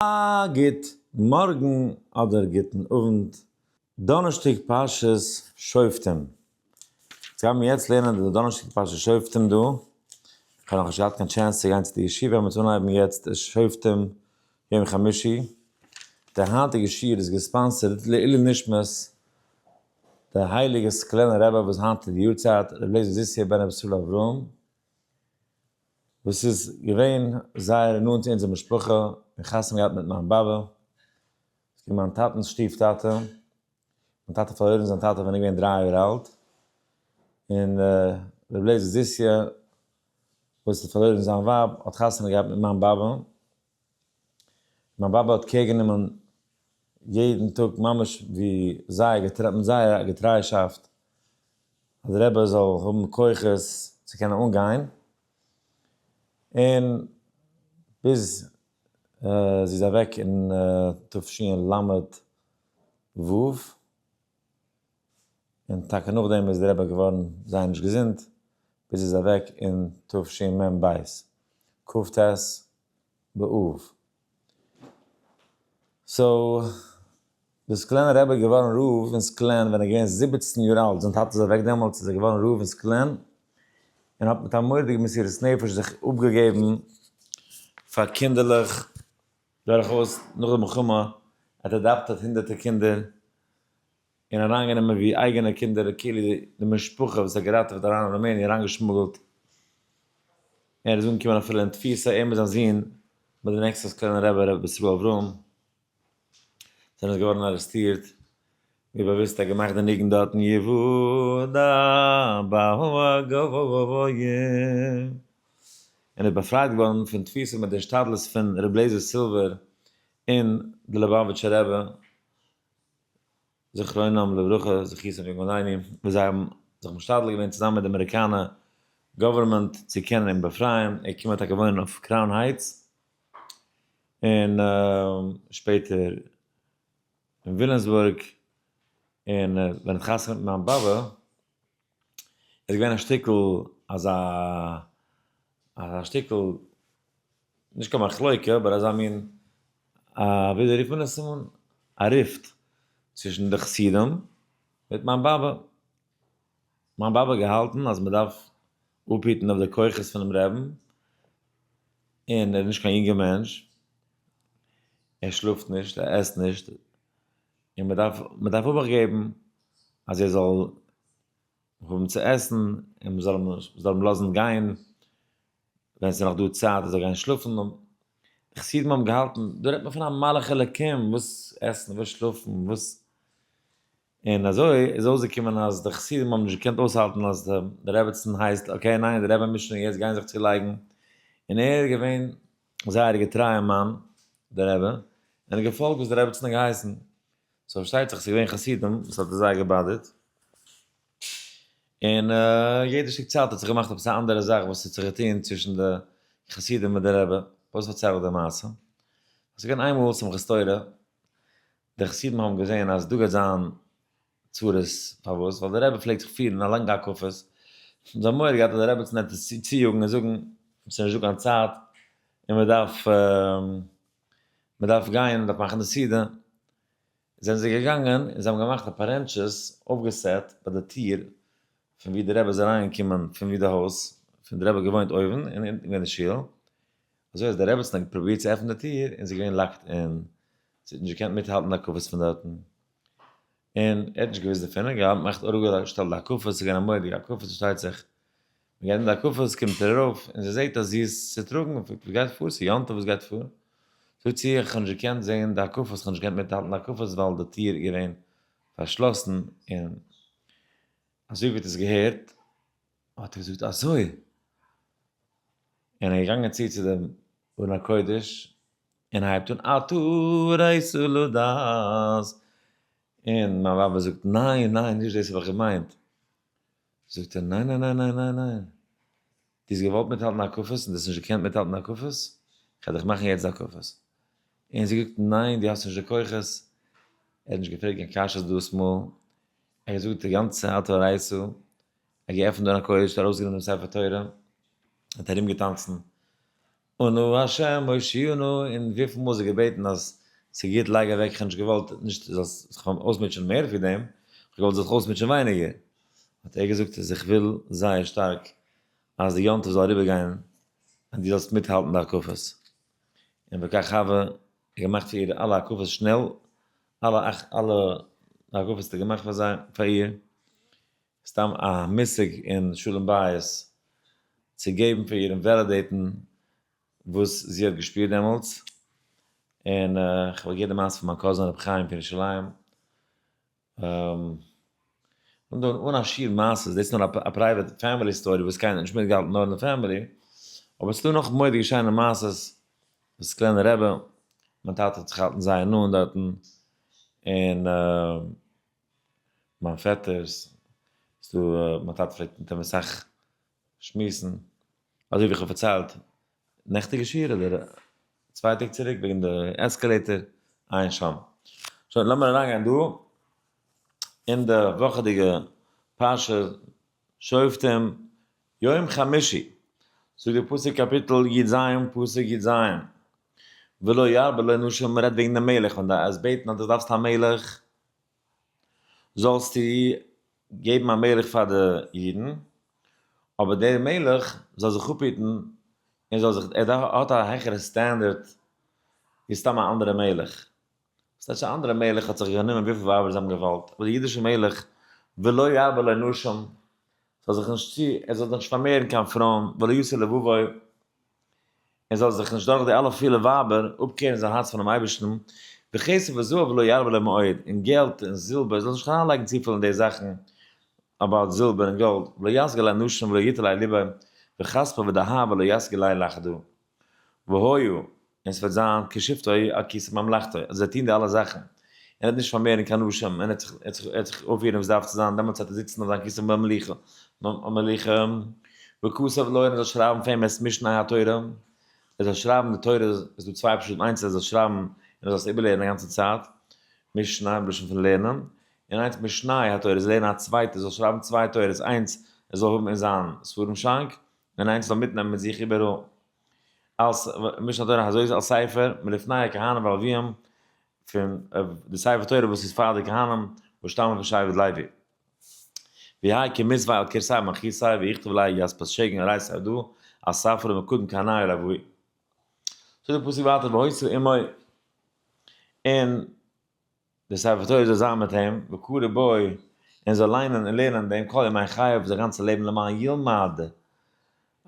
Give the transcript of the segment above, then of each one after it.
א גוט מארגן אדער גוטן אוונט, דאנערשטאג פרשת שופטים. יעצט גייען מיר יעצט לערנען די דאנערשטאג פרשת שופטים דא. איך האב נאכנישט געהאט קיין chance צו גיין צו די ישיבה, מ'וועט אנהייבן יעצט שופטים יום חמישי. די היינטיגע שיעור איז גע sponsored לעילוי נשמת די הייליגע סקולענער רבי וואס היינט איז די יארצייט, רבי אליעזר זיסיא בן רבי ישראל אברהם. וואס איז געווען זייער נאנט צו אונזער משפחה און חתונה געהאט מיט מיין באבע, איז געווען מיין טאטנ'ס שטיף טאטע, מיין טאטע האט פארלוירן זיין טאטע ווען ער איז געווען 3 יאר אלט, און ר' לעזער זיסיא וואס האט פארלוירן זיין ווייב האט חתונה געהאט מיט מיין באבע, מיין באבע האט care גענומען יעדן טאג ממש ווי זייער געטריי, מיט זייער געטריישאפט אז דער רבי זאל האבן כוחות צו קענען אנגיין, און ביז זי איז אוועק אין תשל"ו, און טאקע נאכדעם איז דער רבי געווארן זייער נישט געזונט, ביז זי איז אוועק אין תשמ"ב, כ"ט באב. so, דער סקולענער רבי איז געווארן רב אין סקולען ווען ער איז געווען 17 יאר אלט, זיין טאטע איז אוועק דעמאלטס איז ער געווארן רב אין סקולען, און האט מיט א מורא'דיגע מסירות נפש זיך אפגעגעבן פאר קינדערלעך דורכאויס נאך די מלחמה, ער האט adopted הונדערטער קינדער און אריינגענומען ווי אייגענע קינדער כאילו די משפחה וואס ער האט געראטעוועט אריין אין רומעניע אריינגעשמוגלט, ער איז אנגעקומען אפילו אין תפיסה ער מיט זיין זון מיט די נעקסטע סקולענער רבי רבי ישראל אברהם זענען געווארן ארעסטירט, ווי באוויסט ער האט געמאכט די ניגון דארטן יוודע בהגויים, און איז באפרייט געווארן פון תפיסה מיט די השתדלות פון ר' לעזער סילווער און די ליובאוויטשער רבי זכרונם לברכה זכותם יגן עלינו, וואס זיי האבן זיך משתדל געווען צוזאמען מיט די אמעריקאנע government צו קענען אים באפרייען, ער קומט טאקע וואוינען אויף קראון הייטס, און שפעטער אין וויליאמסבורג, און ווען איך חתונה מיט מיין באבע איז געווען א שטיקל אזא אזא שטיקל נישט קיין מחלוקה אבער אזא מין א וויאזוי רופט מען עס אן א ריפט צווישן די חסידים מיט מיין באבע. מיין באבע האט געהאלטן אז מען דארף אפהיטן אויף די כוחות פונעם רעבן, און ער איז נישט קיין יונגער מענטש, ער שלאפט נישט, ער עסט נישט, און מען דארף מען דארף אבאכט געבן אז ער זאל האבן צו עסן, און מען זאל אים זאל אים לאזן גיין ווען ס'איז נאך דא צייט ער זאל גיין שלאפן. די חסידים האבן געהאלטן, דא רעדט מען פון א מלאך אלקים, וואס עסן, וואס שלאפן, וואס. און אזוי איז אויסגעקומען אז די חסידים האבן נישט געקענט אויסהאלטן אז די רעבעצן הייסט okay ניין די רבי מוז שוין יעצט גיין זיך צולייגן, און ער איז געווען זייער געטרייע מאן די רבי, און האט געפאלגט וואס די רעבעצן האט געהייסן, so פארשטייט זיך ס'איז געווען חסידים וואס האט עס זייער גע bother ט, און יעדע שטיק צייט האט זיך געמאכט עפעס א אנדערע זאך וואס האט זיך געטון צווישן די חסידים מיט די רבי, וואס פארצייל איך די מעשה? ס'איז געווען איינמאל שמחת תורה, די חסידים האבן געזען אז דא גייט זיין צרות, פארוואס? ווייל דער רבי פלעגט זיך פירן א לאנגע הקפות, זיי האבן מורא געהאט אז די רעבעצן וועט עס צויאגן און זאגן ס'איז נישטא קיין צייט און מען דארף מען דארף גיין, מען דארף מאכן די סעודה, זענען זיי געגאנגען און זיי האבן געמאכט א פארענטשעס אויפגעסעט ביי די טיר פון ווי די רבי איז אריינגעקומען פון ווי די הויז פון די רבי געוואוינט אויבן און אונטן געווען די שול, אזוי אז די רעבעצן האט פרובירט צו עפענען די טיר און זי איז געווען locked אין, זי האט נישט געקענט מיטהאלטן די הקפות פון דארטן, און ער האט נישט געוואוסט דערפון, ער האט געמאכט אראפגעשטעלט די הקפות, ס'איז געווען א מורא'דיגע הקפה פארשטייט זיך, מען גייט אין די הקפות קומט ער ארויף און זי זעט אז זי איז צוטראגן, וואס גייט פאר? ס'איז יום טוב וואס גייט פאר? זאגט זי איך האב נישט געקענט זען די הקפות, איך האב נישט געקענט מיטהאלטן די הקפות ווייל די טיר איז געווען פארשלאסן, און אזוי ווי ער האט עס געהערט האט ער געזאגט אזוי? און ער איז געגאנגען צו צו דעם ארון הקודש און הייבט אן אתה הראת לדעת, און מיין באבע זאגט ניין ניין נישט דאס האב איך געמיינט, זאגט ער ניין ניין ניין ניין ניין ניין, דו האסט געוואלט מיטהאלטן הקפות און דו האסט נישט געקענט מיטהאלטן הקפות, איך וועל דיך מאכן יעצט די הקפות, און זי זאגט ניין דו האסט נישט די כוחות, ער האט נישט געפרעגט קיין קשיות דאס מאל, ער האט געזאגט די גאנצע אתה הראת, ער האט געעפנט ארון הקודש, ארויסגענומען דעם ספר תורה, האט ארומגעטאנצן. אנא השם הושיעה נא, און וויפיל מאל זי געבעטן אז ס'גוט לייג אוועק, כ'האב נישט געוואלט נישט זאלסט זיך אויסמוטשען מער פון דעם, כ'האב געוואלט זאלסט זיך אויסמוטשען ווייניגער, האט ער געזאגט אז איך וויל זייער שטארק אז די יום טוב זאל אריבערגיין און דו זאלסט מיטהאלטן די הקפות, און וכך הוה, געמאכט פאר איר אלע הקפות שנעל, אלע אלע הקפות האט ער געמאכט פאר זיי פאר איר, סתם א מושג אין שלום בית צו געבן פאר איר און validate ן וואס זי האט געשפירט דעמאלטס, און כ'האב געהערט די מעשה פון מיין cousin רבי חיים פון ירושלים, און דא אן א שיעור מעשות, דאס איז נאר א private family story וואס קיינער האט נישט מיטגעהאלטן נאר אין די family, אבער ס'איז דא נאך מורא'דיגע שיינע מעשות, וואס סקולענער רבי, מיין טאטע האט זיך געהאלטן זייער נאנט דארטן, און מיין פעטערס, ס'דא מיין טאטע פלעגט מיט אים אסאך שמועסן, אזוי ווי איך האב פארציילט נעכטיגע שיעור אדער צוויי טעג צוריק וועגן די escalator, עיין שם. שוין לאמיר אריינגיין דא אין די וואכעדיגע פרשה שופטים יום חמישי, זאגט די פסוק קאפיטל י ז פסוק י ז, ולא ירבה לו נשים, מ'רעדט וועגן די מלך, ווען די עס בעטן אז דו דארפסט א מלך, זאלסטו געבן א מלך פאר די אידן, אבער דער מלך זאל זיך אפהיטן און זאל זיך, ער האט א העכערע standard ווי סתם א אנדערע מלך. וואס טייטש א אנדערע מלך האט זיך גענומען וויפיל ווייבער זיי האבן געוואלט, אבער דער אידישער מלך ולא ירבה לו נשים, זאל זיך נישט צו, ער זאל זיך נישט פארמערן קיין פרויען, ולא ישא לבבו, ער זאל זיך נישט דורך די אלע פילע ווייבער אפקערן זיין הארץ פונעם אייבערשטן, וכסף וזהב לא ירבה לו מאוד, און געלט און זילבער, ער זאל נישט אריינלייגן צופיל אין די זאכן, about זילבער און גאלד, ולא ישגה ליה נשים ולא יטה ליה לבו, וכספא ודהבא לא ישגה ליה לחדא. והיה, און ס'וועט זיין כשבתו על כסא ממלכתו, אז ער וועט טון די אלע זאכן, און ער וועט נישט פארמערן קיין נשים, און ער וועט זיך אויפפירן ווי עס דארף צו זיין, דעמאלטס וועט ער זיצן אויף זיין כסא מלוכה, וכתב לו, און ער זאל שרייבן פאר אים את משנה התורה, ער זאל שרייבן די תורה, עס איז דא צוויי פשטים, איינס ער זאל שרייבן און ער זאל עס איבערלערנען א גאנצע צייט, משנה בלשון פון לערנען, און איינס משנה התורה, זאל לערנען א צווייטע, זאל שרייבן צוויי תורות, איינס ער זאל האבן אין זיין ספרים שאנק, און איינס זאל מיטנעמען מיט זיך איבעראל. אלס משנה תורה הזאת על ספר מלפני הכהנים והלוויים, פון די ספר תורה וואס איז פאר די כהנים וואס שטאמען פון שבט לוי. ויהי כמסווה על כרסי מלכותי ויכתוב לי יספת שגן ארייסי דא על ספר ומקודם כהנאי לווי. זאגט דער פסוק ווייטער והיתה עמו און די ספר תורה זאל זיין מיט אים, וקרא בו, און זאל ליינען און לערנען דעם כל ימי חייו זיין גאנצע לעבן למען ילמד,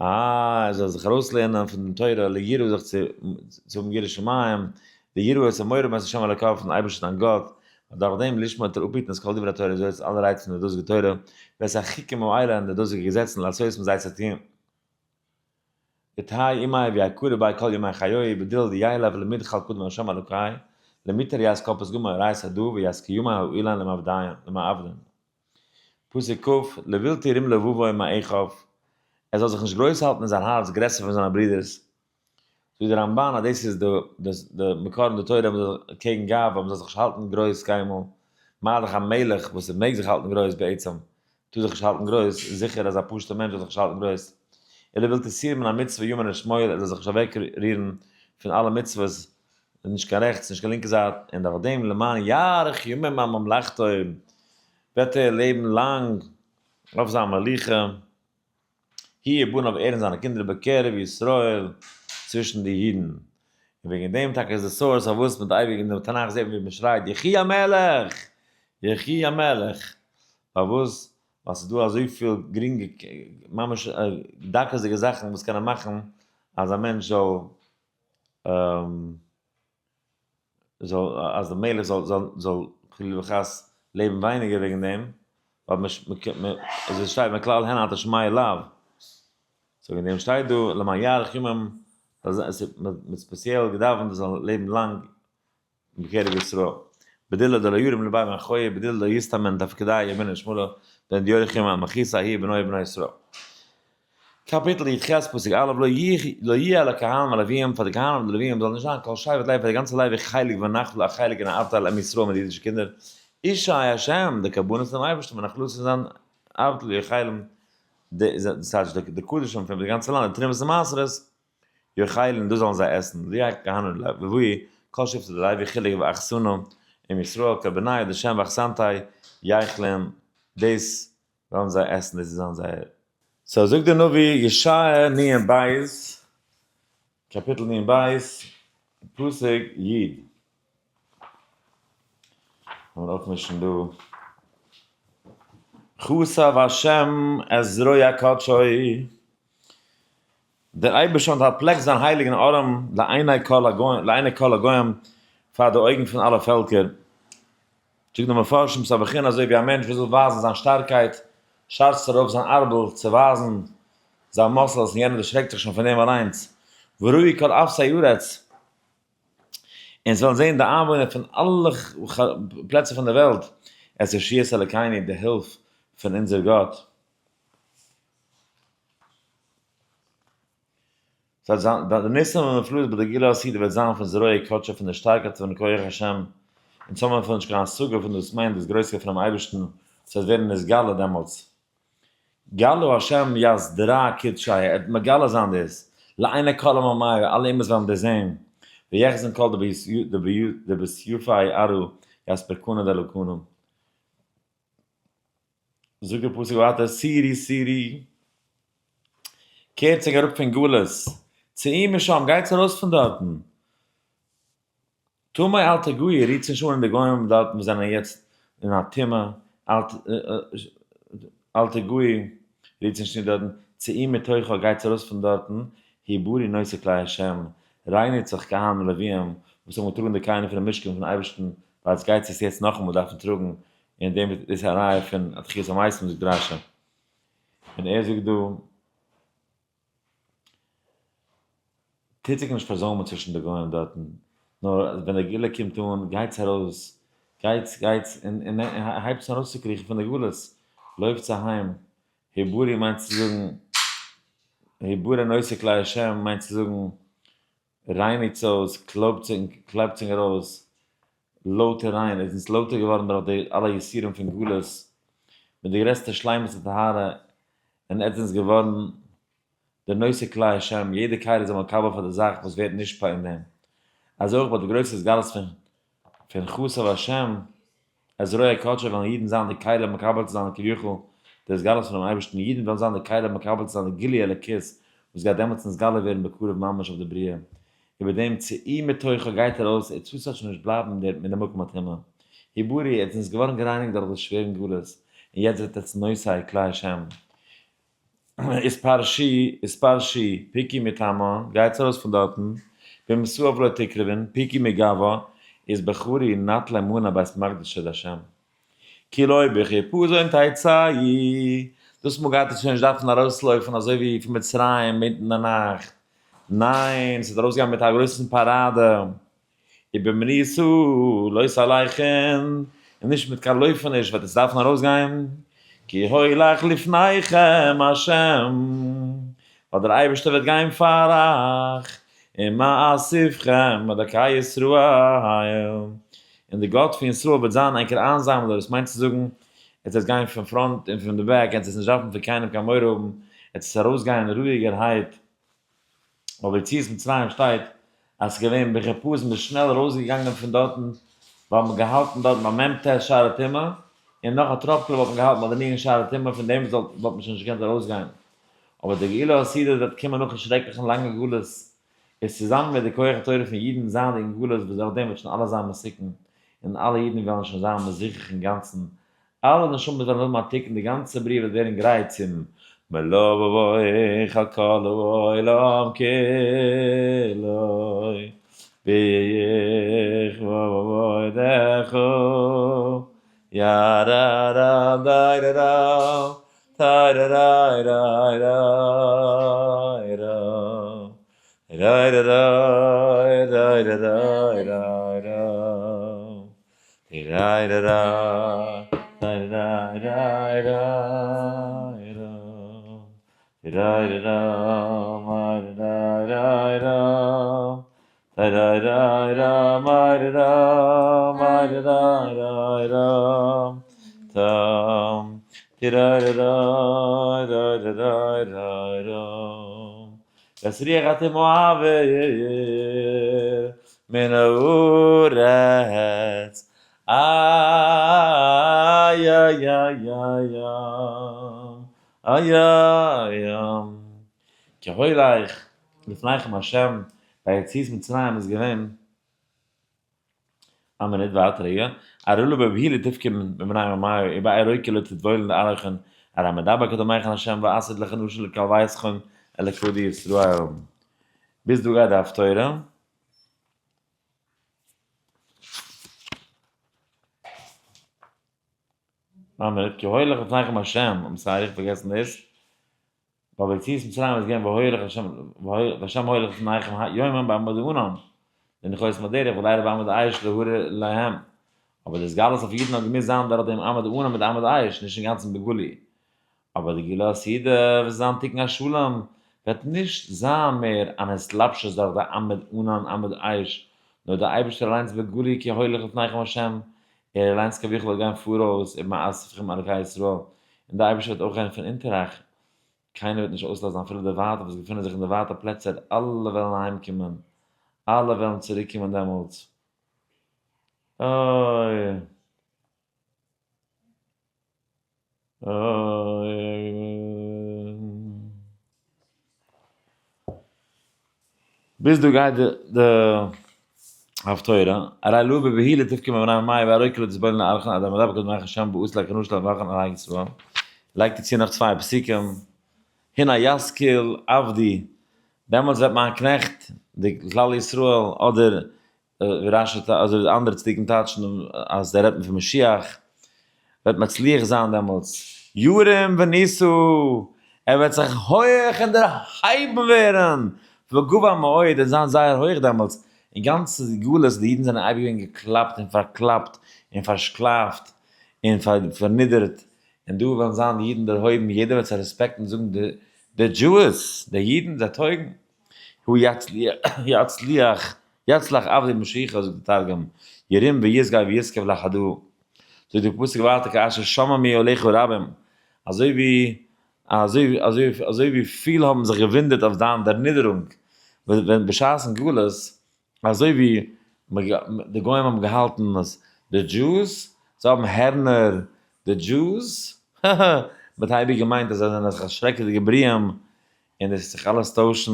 אה, ער זאל זיך ארויסלערנען פון דעם תורה, ליראה זיך צו צו האבן יראת שמים, ליראה את המורא מאת השם אלוקיו פון אייבערשטן דיין גאט, ווייל דורך דעם לשמור וועט ער אפהיטן את כל דברי התורה אזוי איז אלע רייד פון די דאזיגע תורה, ואת החוקים האלה און די דאזיגע געזעצן לעשות מיט זיי צו טון. ותהי עמי ויקרא בי כל ימי חיי בדיל דיילא ולמידחל קדם השם אלוקי למיתר יעש כל פתגמי אורייתא דא ויעש קיומי האילן למעבדין. פסוק כ, לבלתי רום לבבו מאחיו, ער זאל זיך נישט גרויס האלטן אין זיין הארץ גרעסער פון זיינע ברודערס. זאגט דער רמבן אז דאס איז די מקור אין די תורה קעגן גאווה, מען זאל זיך נישט האלטן גרויס קיינמאל, מה דאך א מלך וואס ער מעג זיך האלטן גרויס בעצם, טאר זיך נישט האלטן גרויס, איז זיכער אז א פשוט'ער מענטש זאל זיך נישט האלטן גרויס. אלא בלתי סור מן המצוה ימין ושמאל, ער זאל זיך נישט אוועקרירן פון אלע מצוות, נישט קיין רעכטס נישט קיין לינקע זייט, און דורך דעם למען יאריך ימים על ממלכתו, וועט ער לעבן לאנג אויף זיין מלוכה. הוא ובניו ער און זיינע קינדער בקרב ישראל צווישן די אידן. און וועגן דעם טאקע איז די source פארוואס מיט אייביג אין די תנך זעט מען ווי מען שרייט יחי המלך! יחי המלך! פארוואס? ווייל ס'איז דא אזויפיל גרינגע ממש דקות'דיגע זאכן וואס קענען מאכן אז א מענטש זאל זאל אז די מלך זאל זאל זאל חלילה וחס לעבן ווייניגער וועגן דעם, ווייל מ עס שטייט מכלל הן אתה שומע לאו, so וועגן דעם שטייט דא למען יאריך ימים, אז עס איז מ'האט ספעציעל געדאווענט ער זאל לעבן לאנג בקרב ישראל, בדילה דלא ירים לבאי מאחורי בדילה דלא יסתמן תפקדיה ימין ושמאלה, ווען די יאריך ימים על מלכותו הוא ובנו ובני ישראל. קאפיטל י ח פסוק א', לא יהיה לכהנים וללוויים, פאר די כהנים און די לוויים זאל נישט זיין כל שבט לוי פאר די גאנצע לוי חלק ונחלה א חלק און א ארבטייל עם ישראל מיט די אידישע קינדער, אישי השם, די קרבנות פונעם אייבערשטן ונחלתו און זיין ארבטייל יאכלום, דאס הייסט די קדשים פון די גאנצע לאנד, די תרומות און מעשרות. יאכלון, דאס זאלן זיי עסן, לא יהא כהנים לויי, כל שבטי דלוי חילק ואחסנא, עם ישראל כבני דשם ואחסנתי יאכלון, דאס וועלן זיי עסן, דאס איז זיין זייער. so זאגט דער נביא ישעיה נ בית, קאפיטל נ בית, פסוק י'. לאמיר אויפמישן דא. חשף השם את זרוע קדשו. דער אייבערשטער האט אנטפלעקט זיין הייליגן ארעם לעיני כל הגוים, לעיני כל הגוים, פאר די אויגן פון אלע פעלקער. זאגט די מפרשים, ס'איז א בחינה אזוי ווי א מענטש וואס וויל ווייזן זיין שטארקייט, שארצט ארויף זיין ארבל צו ווייזן זיין muscles און יענער דערשרעקט זיך שוין פון דעם אליינס. וראו כל אפסי ארץ, און זיי וועלן זען די איינוואוינער פון אלע פלעצער פון דער וועלט, את ישועת אלוקינו, די הילף פון אונזער גאט. ס'וועט זיין, די ניסים ונפלאות ביי די גאולה העתידה וועט זיין פון זרוע קדשו, פון די שטארקייט פון כח השם, אונז האבן אפילו נישט קיין השגה פון דאס מיינט דאס גרויסקייט פונעם אייבערשטן, ס'וועט ווערן נתגלה דעמאלטס. גלה השם ית' זרע קדשיה, ער וועט מגלה זיין דאס, לעיני כל עממיא, אלע אומות וועלן דאס זען, ויחזון כל דבסיפי ארעא ית פורקנא דאלקנא. זאגט דער פסוק ווייטער, סורו סורו, קערט זיך אראפ פון גלות, צאו משם, גייטס ארויס פון דארטן, טמא אל תגעו, רירטס נישט אן אין די גוים דארטן וואס זענען יעצט אין א טומאה, אל תגעו, רירטס נישט אן דארטן, צאו מתוכה, גייטס ארויס פון דארטן, הברו נושאי כלי השם, רייניגט זיך כהנים און לוויים וואס האבן געטראגן די כלים פונעם משכן פון אייבערשטן, ווייל עטס גייטס עס יעצט נאכאמאל דארפן טראגן, און דעם איז א ראיה פון א תחיית המתים זאגט רשי, און ער זאגט דא, טוט זיך נישט פארזוימען צווישן די גוים דארטן, נאר ווען די גאולה קומט אן, גייטס ארויס, גייטס, גייטס, און הייבטס אן ארויסצוקריכן פון די גלות, לויפטס אהיים, הברו מיינט צו זאגן, הברו נושאי כלי השם מיינט צו זאגן, רייניגטס אויס, קלויבטס ענק ארויס, לויטער ריין, איז אונז לויטער געווארן דורך די אלע יסורים פון גלות, מיט די גרעסטע שלימות און טהרה, און עטס זענטס געווארן די נושאי כלי השם, יעדע כלי זאל מקבל פאר די זאך וואס ווערט נשפע אין דעם. אזוי אויך ביי די גרויסע התגלות פון חסד השם, את זרוע קדשו וועלן אידן זיין די כלים מקבל צו זיין כביכול די התגלות פונעם אייבערשטן, אידן וועלן זיין די כלים מקבל צו זיין די גילוי אלוקית וואס גייט דעמאלטס נתגלה ווערן בקרוב ממש אויף די בריאה, איבער דעם צאו מתוכה גייט ארויס ער טאר שוין נישט בלייבן דער מיט די מקום הטומאה. הברו, עטס זענטס געווארן גערייניגט דורך די שווערן גלות, און יעצט זענט עטס נושאי כלי השם. התפרשו, התפרשו, פקו מטמאה, גייטס ארויס פון דארטן, במסאב לא תקרבון, פקו מגאוה, איז בחרי נטלי מנה בית מקדש השם. כי לא בחיפזון תצאו, דאס מאל גייט עטס שוין נישט דארפן ארויסלויפן אזוי ווי פון מצרים מיטן די נאכט, ניין, ס'וועט ארויסגיין מיט א גרויסן פאראדע, ובמנוסה לא תלכון, און נישט מיט קיין לויפעניש וועט עטס דארפן ארויסגיין, כי הולך לפניכם השם, ווייל דער אייבערשטער וועט גיין פאר אייך, ומאספכם אלקי ישראל, און דער גאט פון ישראל וועט זיין ענקער איינזאמלער, דאס מיינט צו זאגן, עטס וועט גיין פון front און פון די back, עטס וועט נישט דארפן פון קיינעם קיין מורא האבן, עטס וועט ארויסגיין רואיגערהייט. ווייל ביי יציאת מצרים שטייט אז ס'איז געווען בחיפזון מ'איז שנעל ארויסגעגאנגען פון דארטן ווייל מ'האט געהאלטן דארט ביי מ"ט שערי טומאה, און נאך א טראפקעלע וואלט מען געהאלטן ביי די נ' שערי טומאה, פון דעם וואלט מען שוין נישט געקענט ארויסגיין. אבער די גאולה העתידה וועט קומען נאכן שרעקליכן לאנגע גלות, איז צוזאמען מיט די כח התורה פון אידן זייענדיג אין גלות וואס דורך דעם וועט שוין אלעס זיין מתוקן און אלע אידן וועלן שוין זיין מזוכך אינגאנצן, אלע נשמות וועלן האבן א תיקון, די גאנצע בריאה וועט ווערן גרייט צום מלוך על כל העולם כולו בכבודך יא רא רא דיי רא רא טיי רא ריי ריי ריי רא ריי רא ריי ריי רא ריי ריי רא ריי רא ריי ריי ריי ריי רא ריי רא ריי ריי ריי רא ריי ריי רא מיי רא מיי רא ריי רא טאם טיריי רא ריי ריי ריי ריי רא. ואת רוח הטומאה אעביר מן הארץ. איי איי איי איי איי איי כי הולך לפניכם השם, ביי יציאת מצרים איז געווען א מינוט ווייטער יא, אראלו בבהילה תבכה מבני ממאי ובאי רוקע לא תדבולן לאריכן, הרי מדבר כדמייכן השם ועשית לכן אשר לקלווייסכן אלקודי ישראל. ביז דא גייט די הפטורה. א מינוט, כי הולך לפניכם השם, I'm sorry איך האב פארגעסן דאס, ווייל ביי יציאת מצרים איז געווען והולך השם, והשם הולך לפניכם יומם בעמוד הענן, לנחות מדרך ולילה בעמוד האש להאיר להם. אבער דאס גלות אויף אידן האט געמוזט זיין דורך דעם עמוד הענן מיט די עמוד האש, נישט אינגאנצן בגלוי. אבער די גאולה העתידה וועט זיין תיקון השלם, וועט נישט זיין מער אן התלבשות דורך די עמוד ענן עמוד אש, נאר דער אייבערשטער אליינס בגלוי כי הולך לפניכם השם, ער אליינס כביכול וועט גיין פאראויס ובמאספכם אלקי ישראל, און דער אייבערשטער וועט אויך גיין פון אונטער אייך, קיינער וועט נישט אויסלאזן אפילו די ווייטע וואס געפינען זיך אין די ווייטע פלעצער, אלע וועלן אהיים קומען, אלע וועלן צוריק קומען דעמאלטס. אוי. ביז דא גייט די הפטורה, הרי לא בבהילה תבכה מבני מאי והרוקע לא תסבולנה לארכן עד המדבק את מלאך השם בעוז לקנוש לברכן על ישראל. לייגט ער צו נאך צוויי פסוקים, הנה ישכיל עבדי, דעמאלטס וועט מיין קנעכט, די כלל ישראל, אדער ווי רש י אזוי ווי אנדערע צדיקים טייטשן אז דא רעדט מען פון משיח, וועט מצליח זיין דעמאלטס, ירום ונישא, ער וועט זיך הויעך און דערהייבן ווערן, וגבה מאוד, און זיין זייער הויך דעמאלטס, אין גאנצע גלות די אידן זענען אייביג געווען געקלאפט און פארקלאפט און פארשקלאפט און פארנידערט, און דא וועלן זיין די אידן דערהויבן, יעדער וועט זיי רעספעקטן און זאגן די Jews, די אידן, זיי טויגן. הוא יצליח, יצלח עבדי משיחא זאגט די תרגום, ירום וישגא ויזכה לחדא. זאגט די פסוק ווייטער כאשר שממו עליך רבים, אזוי ווי אזוי אזוי אזוי ווי פיל האבן זיך געוואונדערט אויף דיין דערנידערונג, ווען בשעת'ן גלות, אזוי ווי די גוים האבן געהאלטן אז די Jews, זיי האבן הערנער, די Jews, הא הא, מען האט אייביג געמיינט אז זיי זענען אזעלכע שרעקעדיגע בריאים, און עס וועט זיך אלעס טוישן,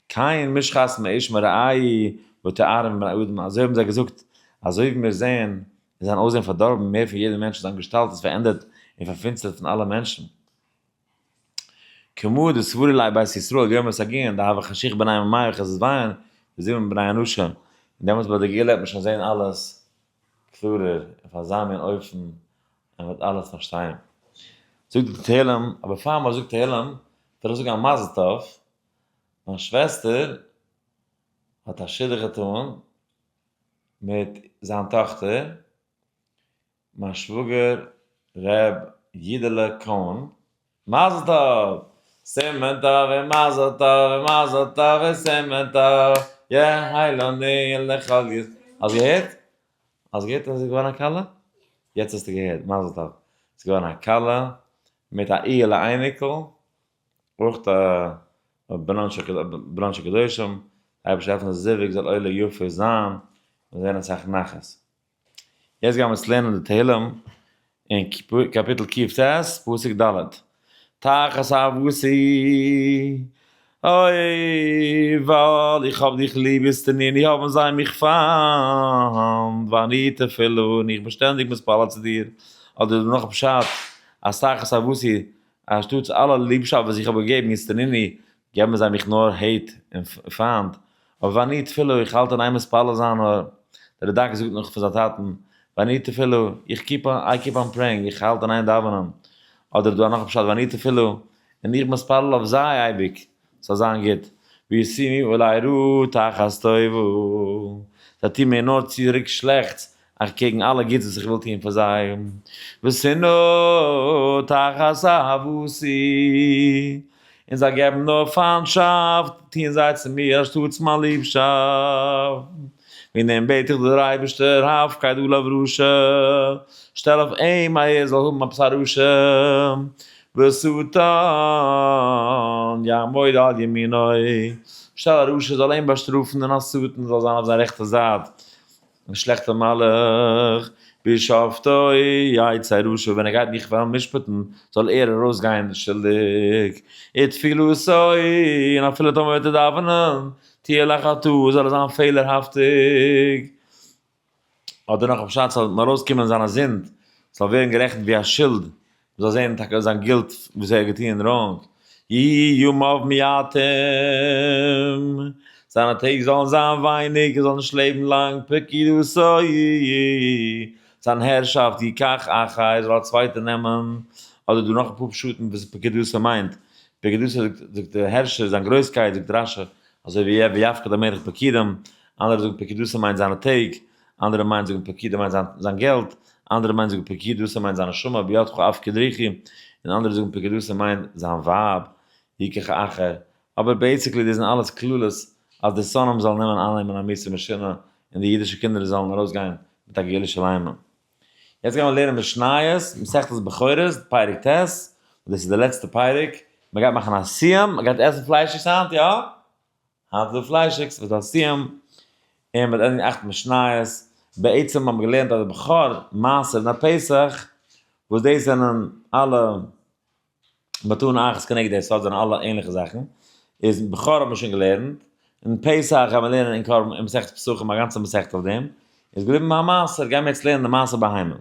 כן משחת מאיש מרעהו ותוארו מבני אדם, אזוי האבן זיי געזאגט, אזוי ווי מיר זעען איז זיין אויסזען פארדארבן מער פון יעדער מענטש און זיין געשטאלט איז פארענדערט און פארפינצטערט פון אלע מענטשן. כמה דסברי ליה בית ישראל יום הסגין דהוה חשיך בני ממאי וחזזביהן וזימן בני אנשא, און דעמאלטס ביי די גאולה וועט מען שוין זען אלעס קלארער אויף אזא מין אופן אז מען וועט אלעס פארשטיין. זאגט די תהלים, אבער פאר מען זאגט תהלים וויל איך זאגן א מזל טוב, מיין שוועסטער האט א שידוך געטאן מיט זיין טאכטער, מיין שוואגער ר' יודעלע קאהן, מזל טוב! סימן טוב און מזל טוב און מזל טוב און סימן טוב, יהא לנו ולכל ישראל. האסט געהערט? האסט געהערט אז עס איז געווארן א כלה? יעצט האסטו געהערט, מזל טוב. עס איז געווארן א כלה מיט א איהעלע אייניקל, אויך א בנן של קדושים, אייבערשטער העלפן אז זיווג זאל עולה יפה זיין און זען אסאך נחת. יעצט גיימיר אונז לערנען די תהלים אין קאפיטל קט, פסוק ד', תחת אהבתי, אוי ווייל איך האב דיך ליב ישטנוני האבן זיי מיך פיינט, ואני תפלה און איך בין שטענדיג מתפלל צו דיר, אדער איז דא נאך א פשט אז תחת אהבתי, אנשטאטס אלע ליבשאפט וואס איך האב געגעבן ישטנוני, געבן זיי מיך נאר hate און פיינט, אבער ואני תפלה, איך האלט אין איין מתפלל זיין נאר, דער רדק זאגט נאך פון זיין טאטן, ואני תפלה, איך keep on, I keep on praying, איך האלט אין איין דאווענען, אדער איז דא נאך א פשט ואני תפלה, און איך מתפלל אויף זיי אייביג, ס'זאל זיין גוט, וישימו עלי רעה תחת טובה, זיי טוען מיר נאר צוריק שלעכטס, אקעגן אלע גוטס וואס איך וויל טוען פאר זיי, ושנאה תחת אהבתי, און זיי געבן נאר פיינטשאפט, טוען זיי צו מיר אנשטאטס מיין ליבשאפט. וועגן דעם בעט איך דיר אייבערשטער, הפקד עליו רשע, שטעל אויף אים אז ער זאל האבן עפעס א רשע. ושטן יעמוד על ימינו, שטעל א רשע זאל אים באשטראפן און א שטן זאל זיין אויף זיין רעכטע זייט, א שלעכטע מלאך, בשפטו יצא רשע, ווען ער גייט מיך וועלן משפט'ן זאל ער ארויסגיין שולדיג, ותפילתו, און אפילו טאמער וועט ער דאווענען, תהיה לחטאה, זאל ער זיין פעלערהאפטיג. אדער נאך א פשט ס'זאל ארויסקומען זיינע זינד, ס'זאל ווערן גערעכנט ווי א שולד, מ'זאל זען טאקע זיין guilt וואס ער האט געטון wrong. יהיו ימיו מעטים, זיינע טעג זאלן זיין ווייניג, ער זאל נישט לעבן לאנג, פקודתו, זיין הערשאפט, יקח אחר, זאל א צווייטער נעמען. אדער דא נאך אפאר פשטים וואס פקודתו מיינט. פקודתו זאגט דער הערשער, זיין גרויסקייט, זאגט רש"י, אזוי ווי ויפקד המלך פקודים, אנדערע זאגן פקודתו מיינט זיינע טעג, אנדערע מיינט זאגן פקודה מיינט זיין געלט, אנדערע מיינט זאגן פקודתו מיינט זיין נשמה, בידך אפקיד רוחי, און אנדערע זאגן פקודתו מיינט זיין ווייב, יקח אחר. אבער basically דאס זענען אלעס קללות אז די שונאים זאלן נעמען אייננעמען א מיתה משונה און די אידישע קינדער זאלן ארויסגיין מיט א גאולה שלימה. יעצט גייען מיר לערנען משניות, מסכת בכורות, פרק ט', און דאס איז די לעצטע פרק, מען גייט מאכן א סיום, מען גייט עסן פליישיגס היינט, יא? היינט איז דא פליישיגס, וואס איז א סיום, און מען וועט ענדיגן אכט משניות, בעצם האבן מיר געלערנט אז די בכור, מעשר און א פסח, וואס דאס זענען אלע מתנה אחת כנגד די סארט זענען אלע ענליכע זאכן, איז בכור האט מען שוין געלערנט, און פסח גייט מען לערנען אין קרבן אין מסכת פסחים א גאנצע מסכת אויף דעם, איז געבליבן ביי מעשר, גיימיר יעצט לערנען די מעשר בהמה.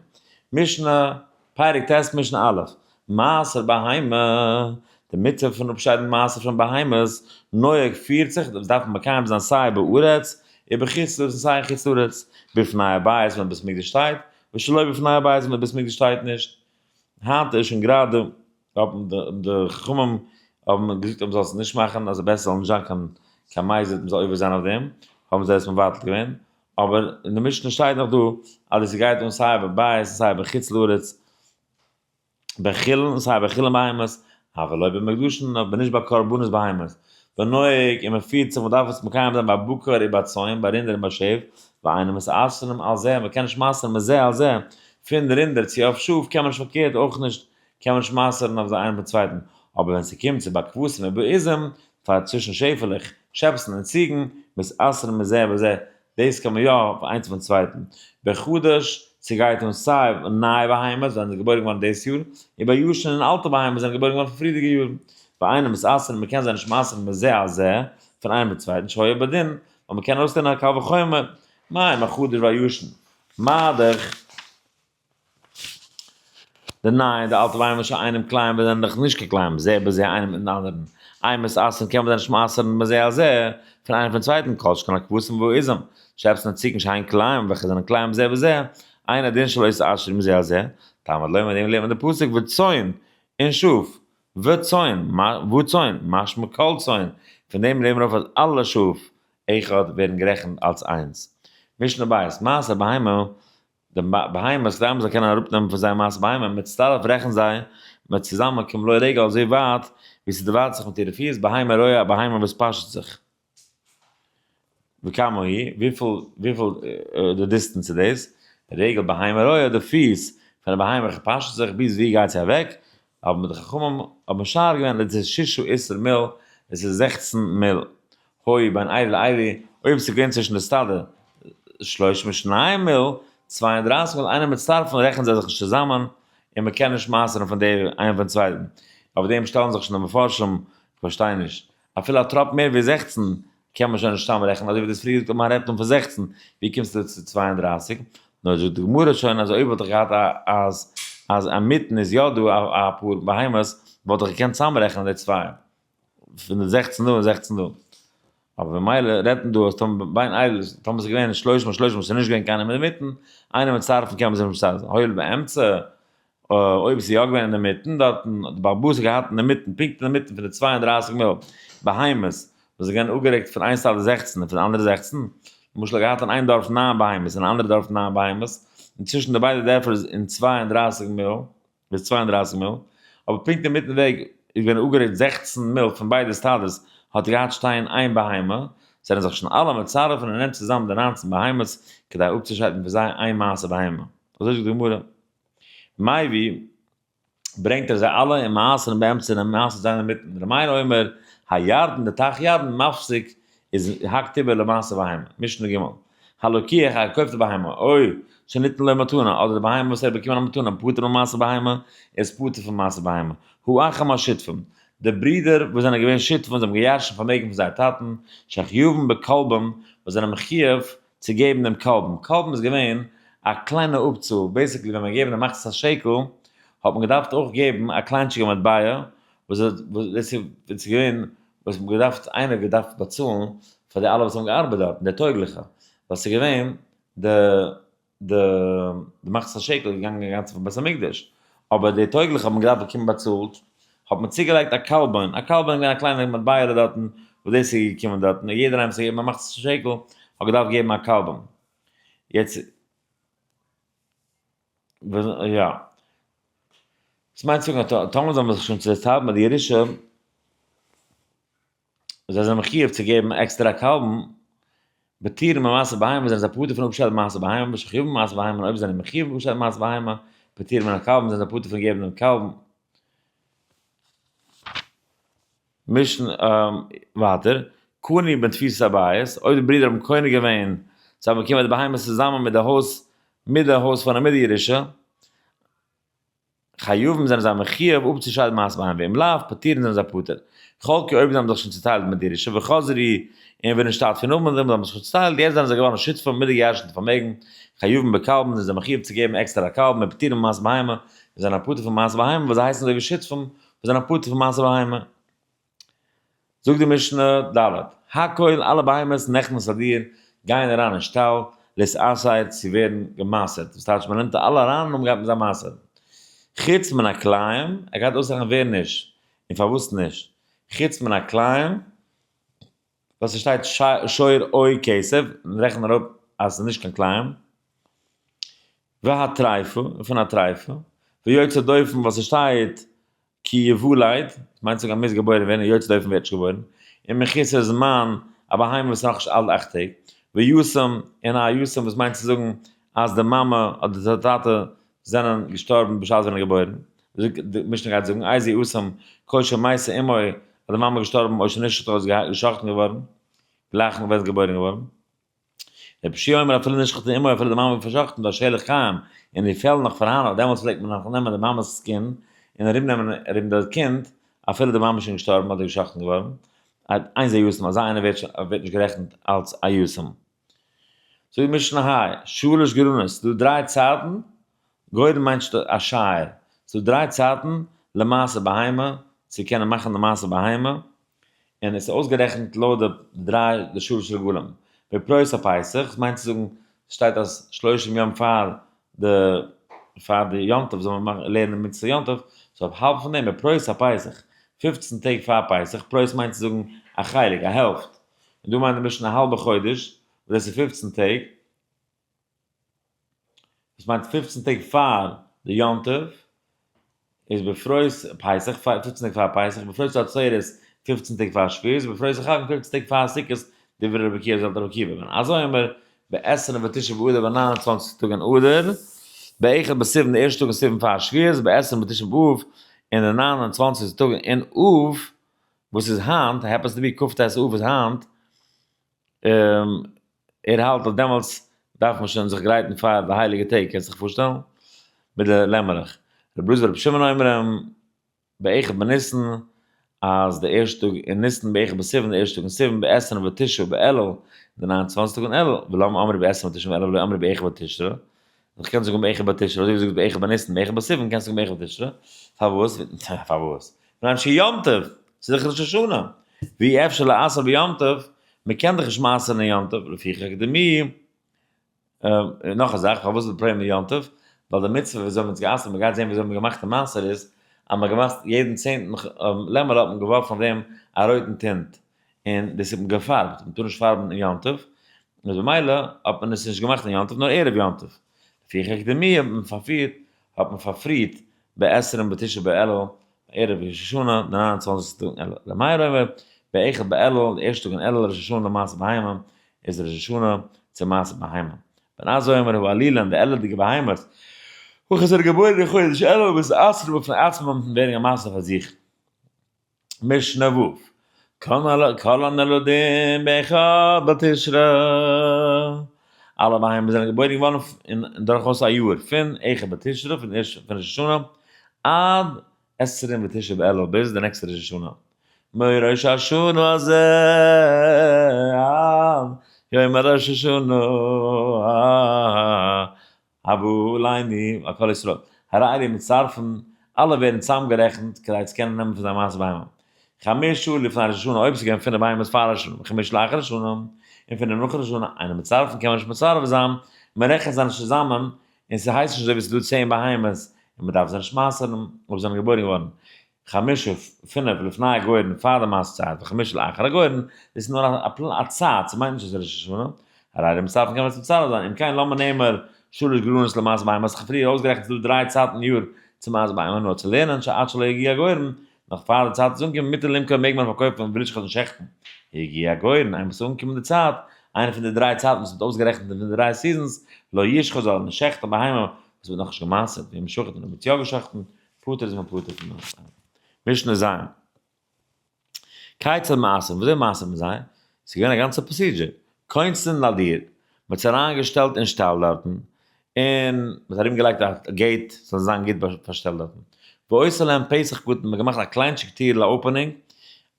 משנה, פרק ט' משנה א', מעשר בהמה, די מצוה פון אפשיידן מעשר פון בהמות, נוהג פירט זיך, דאס דארף מען מקיים זיין סיי בארץ ובחוץ לארץ און סיי אין חוץ לארץ, בפני הבית ווען בית מקדש שטייט, ושלא בפני הבית ווען בית מקדש שטייט נישט. היינט איז שוין גראדע האבן די חכמים האבן געזאגט אז מ'זאל עס נישט מאכן אז בעסער זאל נישט זיין קיין קיין מזיד מ'זאל עובר זיין אויף דעם, האבן זיי עס מבטל געווען, אבער אין די משנה שטייט נאך דא אז עס גייט אן סיי בבית און סיי בחוץ לארץ, בחולין און סיי בחולין בהמות, אבל לא במוקדשין, אבער נישט ביי קרבנות בהמות, ונוהג און מ'פירט זיך מ'דארף עס מקיים זיין ביי בקר ובצאן, ביי רינדער און ביי שעף, ואינן מתעשרין על זה, מ'קען נישט מעשר'ן מזה על זה, פון רינדער צו אויף שאף קען מען נישט פארקערט אויך נישט קען מען נישט מעשר'ן אויף איינעם פון צווייטן, אבער ווען ס'קומט צו בכבשים ובעזים, פאר צווישן שעפעלעך, שעפסן און ציגן, מתעשרין מזה בזה, דאס קען מען יא אויף איינס פון צווייטן. בחדש, ס'גייט אן סיי נייע בהמות זענען געבוירן געווארן דאס יאר, און בישן און אלטע בהמות זענען געבוירן געווארן פון פריערדיגע יארן. ואינן מתעשרין, מ'קען זיי נישט מעשר'ן מזה על זה, פון איינעם צום צווייטן, שהיה בדין, ווייל מ'קען ארויסלערנען א קל וחומר, מה אם החדש והישן, מה דאך די נייע און די אלטע בהמות שאינם כלאים וואס זענען דאך נישט קיין כלאים זה בזה איינעם מיטן אנדערן, אין מתעשרין קען מען זיי נישט מעשר'ן מזה על זה, פון איינעם פון צווייטן, כל שכן הכבשים והעזים, שעפסן און ציגן שהן כלאים וועלכע זענען כלאים זה בזה, אין הדין שלא יתעשרו מזה על זה, תלמוד לומר דעם לערנט מען די פסוק וצאן און שאף, וצאן, וצאן, משמע כל צאן, פון דעם לערנט מען אויף אז אלע שאף אחד ווערן גערעכנט אלס איינס. משנה בית, מעשר בהמה, די בהמות כדי מ'זאל קענען אראפנעמען פון זיי מעשר בהמה, מצטרף רעכנט זיי מיט צוזאמען כמלוא רגל אזוי ווייט ווי ס'דערווייטערט זיך מיט אירע פיס, בהמה רועה א בהמה וואס פאשעט זיך. וכמה היא, וויפיל וויפיל די distance איז דאס, רגל בהמה רועה די פיס פון א בהמה וועלכע פאשעט זיך, ביז ווי גייט זי אוועק, האבן די חכמים האבן משער געווען אז עס איז ששה עשר מיל, עס איז 16 מיל. היה בין עיירי לעיירי, אויב עס איז געווען צווישן די סטאדע שלושים ושניים מיל, 32 מיל, אינן מצטרפין רעכענען זיי זיך נישט צוזאמען, און מען קען נישט מעשר'ן פון די איינעם פון צווייטן. אויף דעם שטעלן זיך שוין די מפרשים, כ'פארשטיי נישט. אפילו א טראפ מער ווי 16 קען מען שוין נישט צאמרעכענען, אזוי ווי דאס פריער געזאגט אז מען רעדט נאר פון 16, ווי קומסטו צו 32? נאר זאגט די גמרא שוין אז אויב וואלט איך געהאט א אז אז אינמיטן איז יא דא א אפאר בהמות וואלט איך געקענט צאמרעכענען די צוויי פון די 16 דא און 16 דא. אבער במילא רעדט מען דא אז טאמער בין אלו טאמער ס'איז געווען שלושים ושלושים ס'איז נישט געווען קיינעם אינמיטן, אינן מצטרפין קען מען זיך נישט מצטרף זיין, הואיל באמצע אויב ס'איז יא געווען אינמיטן דארטן, האט די בעל הבית געהאט אינמיטן, פונקט אינמיטן פון די 32 מיל בהמות, וואס איז געווען אפגערוקט פון איין סטאדע 16 און פון די אנדערע 16, למשל ער האט געהאט אין איין דארף נײַן בהמות און אין אנדערע דארף נײַן בהמות, און צווישן די ביידע דערפער איז אין 32 מיל, ביז 32 מיל, אבער פונקט אינמיטן וועג איז געווען אפגערוקט 16 מיל פון ביידע סטאדעס, האט ער געהאט שטיין איין בהמה, זענען זיך שוין אלע מצרף און ער נעמט צוזאם די 19 בהמות כדי אפצושיידן פון זיי איין מעשר בהמה. אזוי זאגט די גמרא. מביא. ברענגט ער זיי אלע און מעשר'ן באמצע און מעשר'ט זיי אינמיטן. ר' מאיר אומר, הירדן די טייך ירדן מפסיק איז האקט איבער למעשר בהמה. משנה ג', הלוקח א געקויפטע בהמה, או שניתן לו מתנה, אדער די בהמה וואס ער האט באקומען א מתנה, פטור ממעשר בהמה, איז פטור פון מעשר בהמה. האחים השותפים, די ברידער וואס זענען געווען שותפים, זיי האבן געירשנט פארמעגן פון זייער טאטן, שחייבים בקלבון, וואס זענען מחויב צו געבן דעם קלבון. קלבון איז געווען א קליינע אפצאל, basically ווען מען האט געגעבן די מחצית השקל, האט מען געדארפט אויך געבן א קליינטשיגע מטבע, וואס דאס איז געווען וואס מען געדארפט, איינער האט געדארפט באצאלן פאר די אלע וואס האבן געארבעט דארטן, די טויגליכע, ווייל ס'איז געווען די די מחצית השקל איז געגאנגען אינגאנצן פאר בית המקדש, אבער די טויגליכע האבן געדארפט באקומען באצאלט, האט מען צוגעלייגט א קלבון, א קלבון איז געווען א קליינע מטבע'לע דארטן, וואס דאס איז געקומען דארטן, און יעדער איינער וואס האט געגעבן א מחצית השקל האט געדארפט געבן א קלבון. יעצט, יא. דאס מיינט צו זאגן אז טאמער זאל מען זיך שוין צעטיילן מיט די ירושה, זיי זענען מחיוב צו געבן עקסטער א קלבון, פטורין ממעשר בהמה זענען זיי פטור פון אפשיידן מעשר בהמה, ושחייבין במעשר בהמה און אויב זענען מחיוב אפשיידן מעשר בהמה, פטורין מן הקלבון זענען זיי פטור פון געבן דעם קלבון. מישן ווייטער, קנו בתפיסת הבית, אויב די ברידער האבן קונה געווען, זיי האבן באקומען די בהמות צוזאמען מיט די הויז, מיט די הויז פארן מיט די ירושה, חייבים זענען זיי מחיוב אפצושיידן מעשר בהמה ואם לאו, פטורין זענען זיי פטור. חלקו אויב זיי האבן זיך שוין צוטיילט מיט די ירושה וחזרו און ונשתתפו נאכדעם זיי האבן זיך שוין צוטיילט יעצט זענען זיי געווארן שותפים מיט די געירשנטע פארמעגן, חייבים בקלבון זענען זיי מחיוב צו געבן עקסטער א קלבון ופטורין ממעשר בהמה און זענען פטור פון מעשר בהמה ווייל זיי הייסן אזוי ווי שותפים וואס זענען פטור פון מעשר בהמה. זאגט די משנה, ד. הכל, אלע בהמות, נכנס לדיר, גייען אריין אין שטאל, להתעשר, צו ווערן געמעשר'ט, וואס טייטש מען נעמט אלע אריין און מ'גייט מיט זיי מעשר'ן. חוץ מן הכלאים, ער גייט אויסרעכענען ווער נישט, און פארוואס נישט. חוץ מן הכלאים, ווייל ס'שטייט שור או כשב, רעכנט מען אפ אז ס'איז נישט קיין כלאים. והטריפה, און פון א טריפה, ויוצא דופן, ווייל ס'שטייט כי יולד, מיינט זאגן אז מוז געבוירן ווערן, און יוצא דופן ווערט נישט געבוירן, און מחוסר זמן, א בהמה וואס איז נאכנישט אלט 8 טעג, ויתום, און א יתום וואס מיינט צו זאגן אז די מאמע אדער די טאטע זענען געשטארבן בשעת ווען ער איז געבוירן, די משנה גייט זאגן, איזהו יתום, כל שמתה אמו, אז די מאמע איז געשטארבן או שנשחטה איז געשאכטן געווארן, גלייך נאך ווען ער איז געבוירן געווארן. רבי יהושע אומר אפילו נשחטה אמו אפילו די מאמע איז פארשאכטן והשלך קיים און די פעל נאך פארהאן אויך דעמאלטס פלעגט מען נאך נעמען די מאמע'ס skin און ארום נעמען ארום די קינד אפילו די מאמע איז שוין געשטארבן אדער געשאכטן געווארן, אין זה יתום אזא איינער ווערט ווערט נישט גערעכנט אלץ א יתום. זאגט די משנה היי, שלש גורנות, ס'דא דריי צייטן, גורן מיינט א שייער, ס'דא דריי צייטן למעשר בהמה צו קענען מאכן די מעשר בהמה, און עס איז אויסגערעכנט לויט די דריי די שלש רגלים. בפרוס הפסח, דאס מיינט צו זאגן, שטייט אז שלושים יום פאר די פאר די יום טוב זאל מען מאכן לערנען מצות יום טוב, so אויף האלב פון דעם בפרוס הפסח, 15 טעג פאר פסח, פרוס מיינט צו זאגן א חלק, א העלפט, און דא מיינט די משנה א האלבע חודש, וואס דאס איז 15 טעג, דאס מיינט 15 טעג פאר די יום טוב, איז בפרוס פסח, 15 טעג פאר פסח, בפרוס עצרת, 15 טעג פאר שבועות, בפרוס החג, 15 טעג פאר סוכות, דברי רבי עקיבא זאגט רבי עקיבא, בן עזאי אומר, ב-29 באדר, ביי 29 טאג אין אדר, באחד בסיוון, די ערשטע טאג אין סיוון פאר שבועות, ב-29 באב, און די 29 טאג אין אב, וואס איז היינט, happens to be כ"ט אב איז היינט, ער האלט אז דעמאלטס דארף מען שוין זיך גרייטן פאר די הייליגע טעג, קענסט זיך פארשטעלן? מיט די לעמעלעך. רבי אלעזר ורבי שמעון אומרים, באחד בניסן, אז די ערשטע טאג אין ניסן, באחד בסיוון, די ערשטע טאג אין סיוון, ב-29 באלול, די 29 טאג אין אלול, ולמה אמרו ב-29 באלול ולא אמרו באחד בתשרי? איך קען זאגן באחד בתשרי, אזוי ווי זאגסט באחד בניסן, באחד בסיוון, קענסט זאגן באחד בתשרי. פארוואס? פארוואס? מפני שיום טוב, ס'איז דאך ראש השנה. ואי אפשר לעשר ביום טוב, מען קען דאך נישט מעשר'ן אין יום טוב, לפיכך הקדימו, נאך א זאך, פארוואס איז די פראבלעם אין יום טוב? ווייל די מצוה וויאזוי מען האט עס גע'אסר'ט, מען גייט זען וויאזוי מען האט געמאכט די מעשר איז, אז מען האט געמאכט יעדן צענטן לעמעלע האט מען געווארפן אויף דעם א רויטן טינט, און דאס האט מען געפארבט, מען טאר נישט פארבן אין יום טוב, איז במילא האט מען עס נישט געמאכט אין יום טוב נאר ערב יום טוב. לפיכך הקדימו האט מען פארפירט, האט מען פארפריט ב-29 באלול, ערב ראש השנה, די 29 טאג אין אלול. ר' מאיר אומר, באחד באלול, די ערשטע טאג אין אלול, ראש השנה למעשר בהמה, איז ראש השנה צו מעשר בהמה. בן עזאי אומר, האלולין, די אלול'דיגע בהמות, הכא זענען געבוירן אין חודש אלול מתעשרין בפני עצמם ווערן א מעשר פאר זיך. משנה ו', כל הנולדים באחד בתשרי, אלע בהמות זענען געבוירן געווארן אין דורכאויס א יאר, פון אחד בתשרי, פון ראש השנה, עד 29 באלול, ביז די נעקסטע ראש השנה. מראש השנה הזה עד יום הראש השנה הבא עלינו על כל ישראל. הרי אלו מצטרפין, אלע ווערן צוזאמגערעכנט כדי צו קענען נעמען פון זיי מעשר בהמה. חמשה לפני ראש השנה, אויב עס איז געווען פינף בהמות פאר ראש השנה, וחמשה לאחר ראש השנה, און פינף נאך ראש השנה, אינן מצטרפין קען מען נישט מצרף זיין, מען רעכנט זיי נישט צוזאמען, און ס'הייסט נישט אזוי ווי ס'איז דא 10 בהמות, און מ'דארף זיי נישט מעשר'ן, אויב זיי זענען געבוירן געווארן. חמשה, פינף לפני הגורן פאר די מעשר צייט, וחמשה לאחר הגורן, דאס איז נאר א צייט, ס'מיינט נישט אז ס'איז ראש השנה. הרי אלו מצטרפין קען מען עס מצרף זיין, אם כן למה נאמר שלש גרנות למעשר בהמה, האסט דאך פריער אויסגערעכנט ס'איז דא דריי צייטן אין יאר צו מעשר בהמה, נאר צו לערנען שעד שלא יגיע הגורן, נאך פאר די צייט איז אנגעקומען מותר למכור מעג מען פארקויפן ולשחוט און שעכטן. הגיע הגורן, איינמאל ס'איז אנגעקומען די צייט, איינע פון די דריי צייטן וואס מ'האט אויסגערעכנט אין די דריי seasons, לא ישחוט זאל ער נישט שעכטן א בהמה וואס מ'האט נאכנישט גע'מעשר'ט, ואם שחט און אויב מ'האט יא געשחט'ן, פטור איז מען פטור פון מעשר. משנה ז'. כיצד מעשרין, וויאזוי מעשר'ט מען זיי? ס'איז געווען א גאנצע procedure. כונסין לדיר, מ'האט זיי אריינגעשטעלט אין שטאל דארטן, און מ'האט ארומגעלייגט א gate ס'זאל זיין גוט פארשטעלט דארטן. ועושה להם פתח קטן, מ'האט געמאכט א קליינטשיג טירל א opening,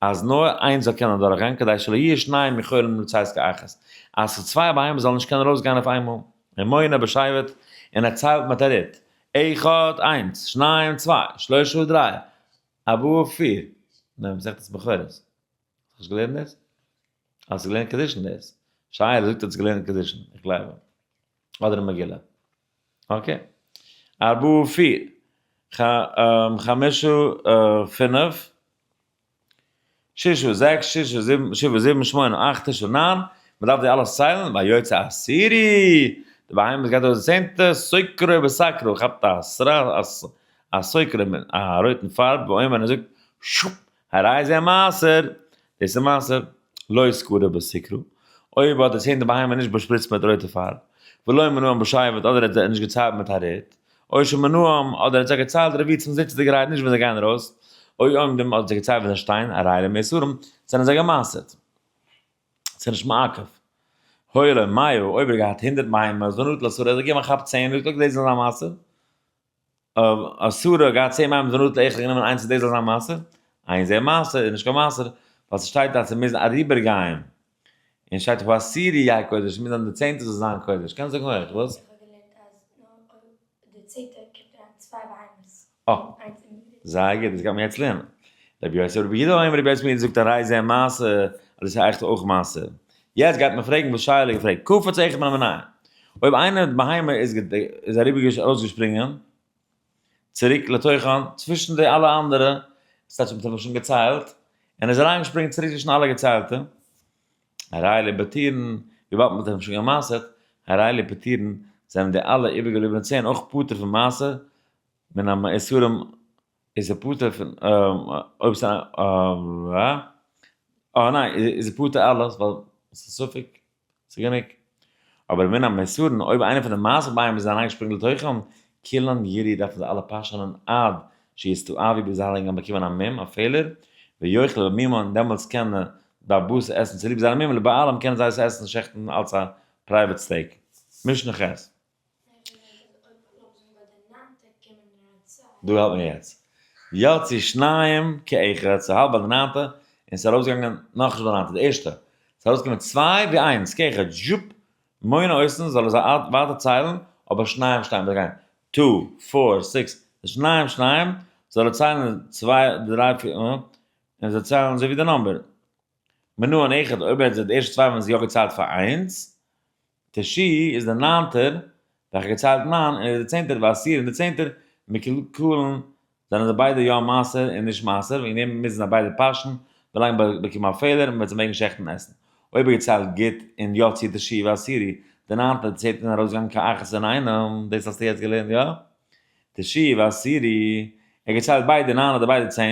אז נאר איינס זאל קענען אדורכגיין, כדי שלא יהיו שניים יכולים לצאת כאחת, אז צוויי בהמות זאלן נישט קענען ארויסגיין אויף איינמאל. ומונה בשבט, און ער ציילט מיט א רוט, אחד, איינס, שניים, צוויי, שלושה, דריי, ארבעה, פיר. ניין, מסכת בכורות. האסט נישט געלערנט דאס? האסט געלערנט קידושין דאס? שייעלע זאגט האסט געלערנט קידושין, איך גלייב אים. אדער אין מגילה. okay. ארבעה, פיר. חמשה, פינף. ששה, זעקס, ששה, זיבן, שבעה, זיבן, שמונה, אכט, תשעה, ניין. מען דארף די אלעס ציילן, ויוצא עשירי. די בהמות גייט ארויס די צענטע, סוקרו בסקרו, כאפט א סוקרו מיט א רויטן פארב, ואומר און ער זאגט, שופ, הרי זה מעשר, דאס איז מעשר, לא סקרו בסיקרו, אויב האט די צענטע בהמה נישט באשפריצט מיט רויטע פארב, ולא מנאם בשבט, אדער האט זיי נישט געציילט מיט א רוט, או שמנאם, אדער האט זיי געציילט רביצים זיצעדיגערהייט נישט ווען זיי גייען ארויס, או עומדים, אדער זיי געציילט ווען זיי שטייען, הרי אלו מעושרים, זענען זיי געמעשר'ט. ס'איז נישט מעכב. היה לו מאה, אויב ער האט געהאט 100 בהמות, ונטל עשרה, האט ער געגעבן א כאפ 10, און געזאגט דאס זאל זיין מעשר. עשרה געהאט 10 בהמות, ונטל אחד, גענומען איינס, דאס זאל זיין מעשר. אין זה מעשר, איז נישט קיין מעשר, ווייל ס'שטייט אז ס'מוז אריבערגיין. און שטייט העשירי יהא קודש, ס'מוז זיין די צענטע זאל זיין קודש. קענסט זאגן הויך, וואס? איך האב געלערנט אז נאר אויב די צענטע קומט אריין צוויי בהמות. אה, זייער גוט, דאס גייט מען יעצט לערנען. רבי יוסי ברבי יהודה אומר, רבי יוסי ברבי יהודה זאגט הרי זה מעשר, אז דאס איז עכט אויך מעשר. יעצט גייט מען פרעגן וואס שייעלע געפרעגט, קפץ אחד מן המנין. אויב איינער בהמה איז אריבער ארויסגעשפרינגען צוריק לתוכן צווישן די אלע אנדערע, ס'טייטש מ'האט אים שוין געציילט, און איז אריינגעשפרינגען צוריק צווישן אלע געציילטע, הרי אלו פטורין, וויבאלד מ'האט אים שוין גע'מעשר'ט, הרי אלו פטורין, זענען די אלע איבערגעבליבענע 10 אויך פטור פון מעשר, מן המעושרים איז ער פטור פון, אויב ס'איז א, אה ניין, איז ער פטור אלעס, ווייל ס'איז ספק, ס'איז גענוג. אבער מן המעושרין, אויב איינער פון די מעשר בהמות איז אריינגעשפרינגען לתוכם, כולן ירעו דארפן זיי אלע פאשענען עד שיסתאבו ביז זיי אליין גייען באקומען א מום, א פעלער, ויאכלו במומן, דעמאלטס קען די באס עסן צוליב זיינע מום, לבעלים קענען זיי עס עסן שעכטן אלס א private steak. משנה ח'. דא האלט מיר יעצט. יצאו שניים כאחד, ס'איז האלב ביי די ניינטע, און ס'איז ארויסגעגאנגען נאכנישט ביי די ניינטע, די ערשטע. ס'איז ארויסגעקומען צוויי ווי איינס, כאחד, זשופ, מונה אותן, זאל ער זיי ווייטער ציילן, אבער שניים שניים, זאל גיין, two, four, six, שניים שניים, זאל ער ציילן צוויי, דריי, פיר, און זיי ציילן אזוי ווי די number. מנאן אחד, אויב ער האט די ערשטע צוויי ווען זי יא געציילט פאר איינס, תשיעי איז דער ניינטער, וועלכער געציילט ניין, און איז דער צענטער, ועשירי און דער צענטער, מקולקלין, זענען זיי ביידע יא מעשר און נישט מעשר, וועגן דעם מוזן זיי ביידע פאשן, ווילאנג זיי באקומען א פעלער און מען וועט זיי מעגן שעכטן און עסן. אויב ער געציילט גוט און יצאו תשיעי ועשירי, דער ניינטער און צענטער זענען ארויסגעגאנגען כאחת אינאיינעם, דאס האסטו יעצט געלערנט, יא? תשיעי ועשירי, ער געציילט ביידע ניין אדער ביידע 10,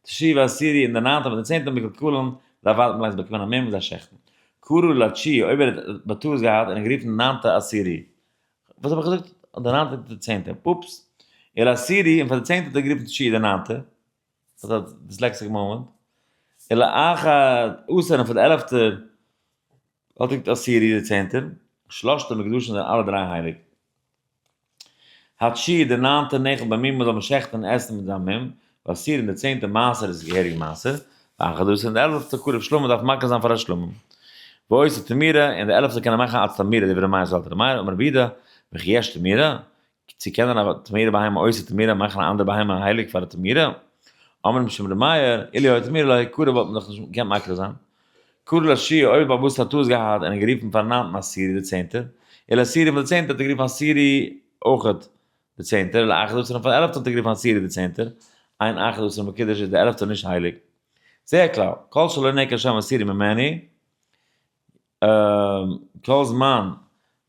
תשיעי ועשירי און די ניינטע מיט די צענטע מקולקלין, דארף ווארטן ווילאנג זיי באקומען א מום און זיי שעכטן. קרא לתשיעי, אויב ער האט בטעות געהאט און גערופן די ניינטע עשירי. וואס האב איך געזאגט? די ניינטע די צענטע. אופס. ולעשירי, און פאר די צענטע האט ער גערופן תשיעי די ניינטע. דאס איז א dyslexic moment. ולאחד עשר און פאר די עלעפטע האט ער גערופן עשירי די צענטער. שלשתם מקודשין זענען אלע דריי הייליג. התשיעי די ניינטע נאכל במומו זאל מען שעכטן און עסן מיט זיין מום. ועשירי און די צענטע מעשר איז געהעריג מעשר. ואחד עשר און די עלעפטע קרב שלמים דארף מקריב זיין פאר א שלמים. ועושה תמורה און די עלעפטע קען ער מאכן אלס תמורה דברי מאיר זאלט ר' מאיר אמר רבי יהודה וכי יש תמורה? צו קען ער א תמורה בהמה עושה תמורה מאכן א אנדערע בהמה הייליג פאר א תמורה? אמר משום ר' מאיר, אילו היה תמורה לא היה קרב וואלט מען דאך נישט געקענט מקריב זיין. קרא לתשיעי אויב האט בעל הבית א טעות געהאט און גערופן פארן ניינטן עשירי די צענטער, ולעשירי פון די צענטע האט ער גערופן עשירי אויכעט די צענטער, ולאחד עשר פון די עלעפטע האט ער גערופן עשירי די צענטער, אין אחד עשר מקודש איז די עלעפטע נישט הייליג. זה הכלל, כל שלא נעקר שם עשירי ממנו, כל זמן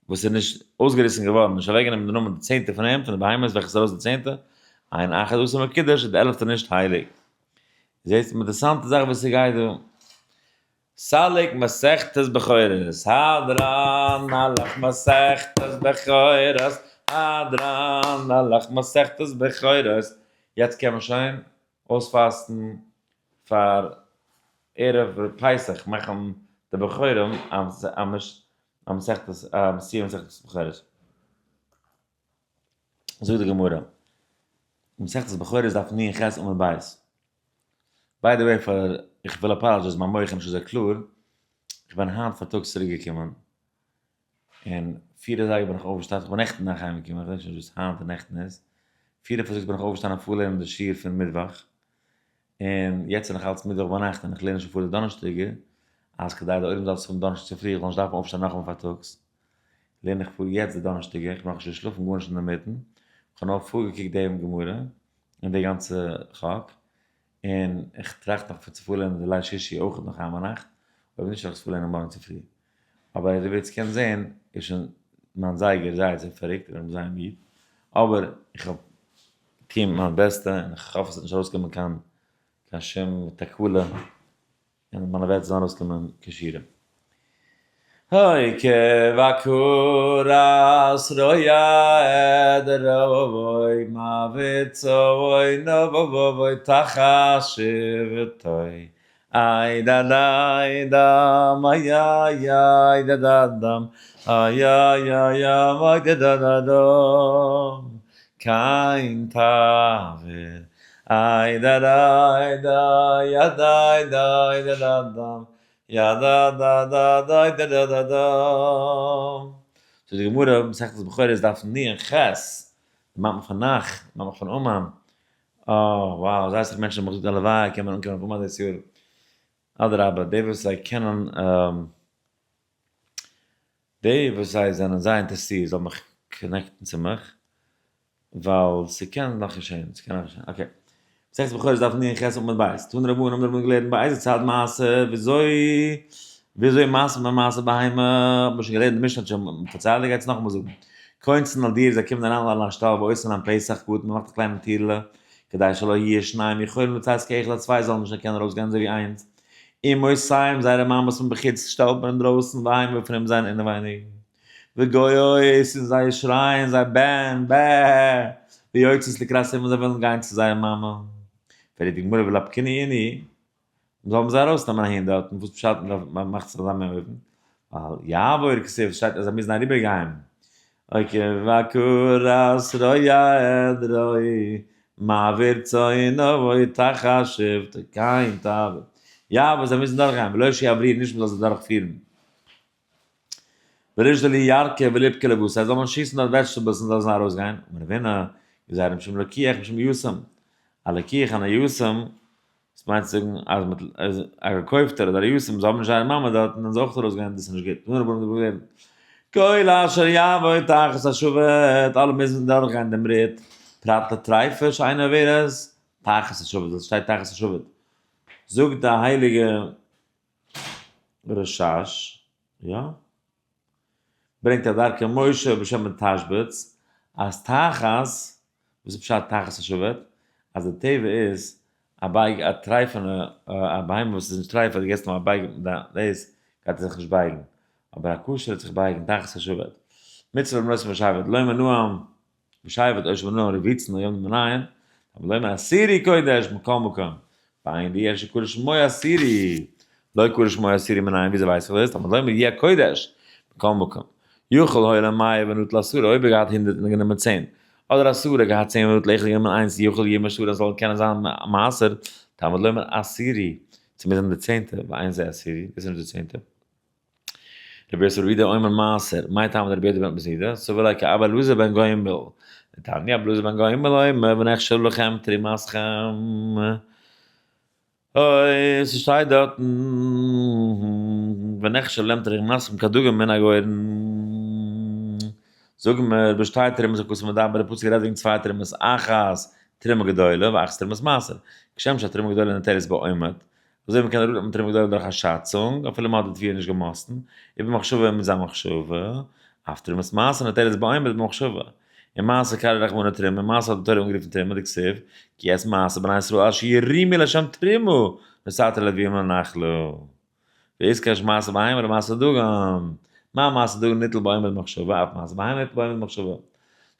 וואס איז נישט אויסגעריסן געווארן, נישט אוועקגענומען די נאמען די צענטע פון אים, פון די בהמות וועלכע איז ארויס די צענטע, אין אחד עשר מקודש איז די עלעפטע נישט הייליג. זעהסט אינטערעסאנטע זאך וואס ס'גייט דא. סליק מסכת בכורות, הדרן עלך מסכת בכורות, הדרן עלך מסכת בכורות. יעצט קען מען שוין אויספאסטן פאר ערב פסח מאכן די בכורים א מסכת א סיום מסכת בכורות. זאגט די גמרא, מסכת בכורות דף נ ח עמוד ב'. by the way פאר איך וויל apologize מיין מח איז נישט אזוי קלאר, איך בין היינט פארטאגס צוריק געקומען, און פיר אזייגער בין איך אויפגעשטאנען, איך בין נעכטן נאכט אהיים געקומען, איך ווייס נישט וואס היינט און נעכטן איז, פיר פארטאגס בין איך אויפגעשטאנען פארלערנען די שיעור פון מיטוואך, און יעצט איז נאך אלץ מיטוואך ביינאכט און איך לערן שוין פאר די דאנערשטאג, אז כדי די עולם זאל עס האבן דאנערשטאג צופרי איך זאל נישט דארפן אויפשטיין נאכאמאל פארטאגס, לערן איך פאר יעצט די דאנערשטאג, איך בין נאכנישט געשלאפן גארנישט אינדערמיטן, איך האב נאר פארגעקוקט דעם גמרא און די גאנצע חק, און איך טראכט נאך פון צו פארלערנען די ליל שישי אויך נאך היינט ביינאכט, אויב נישט וועל איך עס פארלערנען מארגן צופרי. אבער אזוי ווי עטס קענט זען איז שוין מיין זייגער זייער צו פאררוקט און איך בין זייער מיד, אבער איך האב טון מיין בעסטע און איך האף עס וועט נישט ארויסקומען קיין קיין שום תקלה און מיינע ווערטער זאלן ארויסקומען כשורה. עקב עקרת רועה עדרו מעביר צאנו תחת שבטו איי דא דיי דאם איי איי איי דא דא דאם איי איי איי איי דא דא דא דאם כן תעביר איי דא דיי דיי יא דיי דיי דא דא דאם יא דא דא דא דיי דא דא דא דאם. זאגט די גמרא, מסכת בכורות דף נ ח, דערמאנט מיך פון נאך, דערמאנט מיך פון אומאן, אה wow, זייער אסאך מענטשן האבן געזאגט הלוואי קען מען אנקומען אויף אומאן דאס יאר, אדרבה די וואס זיי קענען, די וואס זיי זענען זייער אינטערעסירט זאלן מיך connect ן צו מיך, ווייל ס'קען נאך געשען, ס'קען נאך געשען, okay. מסכת בכורות דף נ ח עמוד ב', תנו רבנן האבן די רבנן געלערנט באיזה צד מעשר, וויאזוי וויאזוי מעשר מען מעשר בהמה, האט מען שוין געלערנט די משנה האט שוין פארציילט, איך גיי עס נאכאמאל זאגן. כונסין על דיר, זיי קומען אריין אין א שטאל ועושין להם פתח קטן, מען מאכט א קליינע טירלע, כדי שלא יהיו שניים יכולים לצאת כאחד אז צוויי זאלן נישט קענען ארויסגיין אזוי ווי איינס. אמותיהם זייערע מאמעס מבחוץ שטעלט מען אינדרויסן והמה בפנים זיין אינעווייניג. וגועות און זיי שרייען זיי בע בע ויוצאות לקראת אמן זיי ווילן גיין צו זייער מאמע. פרעגט די גמרא ולפקינהו אינהו, זאל מען זיי ארויסנעמען אהין דארטן, וואס פשט מען מאכט זיך אזא מין אופן? ווייל יעבור כתיב שטייט אז זיי מוזן אריבער גיין. עקב עקרת רועה עדרו מעביר צאנו תחת שבטו כן תעבור. יעבור זיי מוזן דורכגיין ולא שיעברוהו נישט מען זאל זיי דורכפירן. וריש דלי ירקה וליבקה לבשר, זאל מען שיסן דארט vegetables און זאל זיי ארויסגיין, אמר רב הונא, גזירה משום לקוח משום יתום, א לקוח און א יתום, דאס מיינט צו זאגן אז מיט א געקויפטער אדער א יתום, זיי האבן נישט זייער מאמע דארט און זאל אויך ארויסגיין, דאס איז נישט גוט, תנו רבנן דברי געלערנט, כל אשר יעבור תחת השבט, אלע מוזן דורכגיין דעם ריט, פרט לטריפה שאינה עוברת תחת השבט, דאס שטייט תחת השבט, זאגט די הייליגע רשש, יא? ברענגט א דרכי משה בשם תשבץ, אז תחת, וואס איז פשט תחת השבט? אז די טבע איז א בייג א טרייפענע א בהמה וואס איז נישט טרייף אז דו געסט אים א בייג מיט דיין דאס גייט ער זיך נישט בייגן, אבער א כשר וועט זיך בייגן תחת השבט. מצוה לבנות בשבט, לא מנועם. בשבט או שבנון רביצן או יום מנין, אבל לא מעשירי קודש מכל מקום. פיין די ערשטע קודש שמו עשירי, לא קודש שמו עשירי מנין, וויאזוי ווייס איך דאס? אבל לא יהיה קודש מכל מקום. יכול היה למאה ונוטל עשרה, אויב ער געהאט 100 און גענומען 10, אדער עשרה געהאט 10 ונוטל אחד גענומען איינס, יכול יהיה משורה זאל קענען זיין מעשר, תלמוד לומר עשירי, צו מיר זענען די צענטע, ואין זה עשירי, דאס איז נישט די צענטע. רבי יוסף רבי יהודה אומר מעשר, מאי טעמא דרבי יהודה בן בזידא, סבר לה כאבא אלעזר בן גוימל. תניא אבא אלעזר בן גוימל אומר ונחשב לכם תרומתכם. אוי, ס'שטייט דארטן, ונחשב להם תרומתכם כדגים מן הגורן. זאגן מיר, בשתי תרומות הכתוב מדבר, די פסוק רעדט וועגן צוויי תרומות, אחת תרומה גדולה ואחת תרומת מעשר. כשם שהתרומה גדולה ניטלת בעומד, אזוי ווי מ'קען אראפנעמען תרומה גדולה דורך א שאצונג, אפילו מ'האט די תבואה נישט געמאסטן, ובמחשבה מיט זיין מחשבה, אף תרומת מעשר ניטלת בעומד במחשבה. און מעשר קרא רחמנא תרומה, מעשר האט די תורה אנגערופן תרומה, דכתיב, כי את מעשר בני ישראל אשר ירימו לה' תרומה, ונתתה ללוים לנחלה. ואיתקש מעשר בהמה למעשר דגן, מה מעשר דגן ניטל בעומד במחשבה, אף מעשר בהמה ניטל בעומד במחשבה.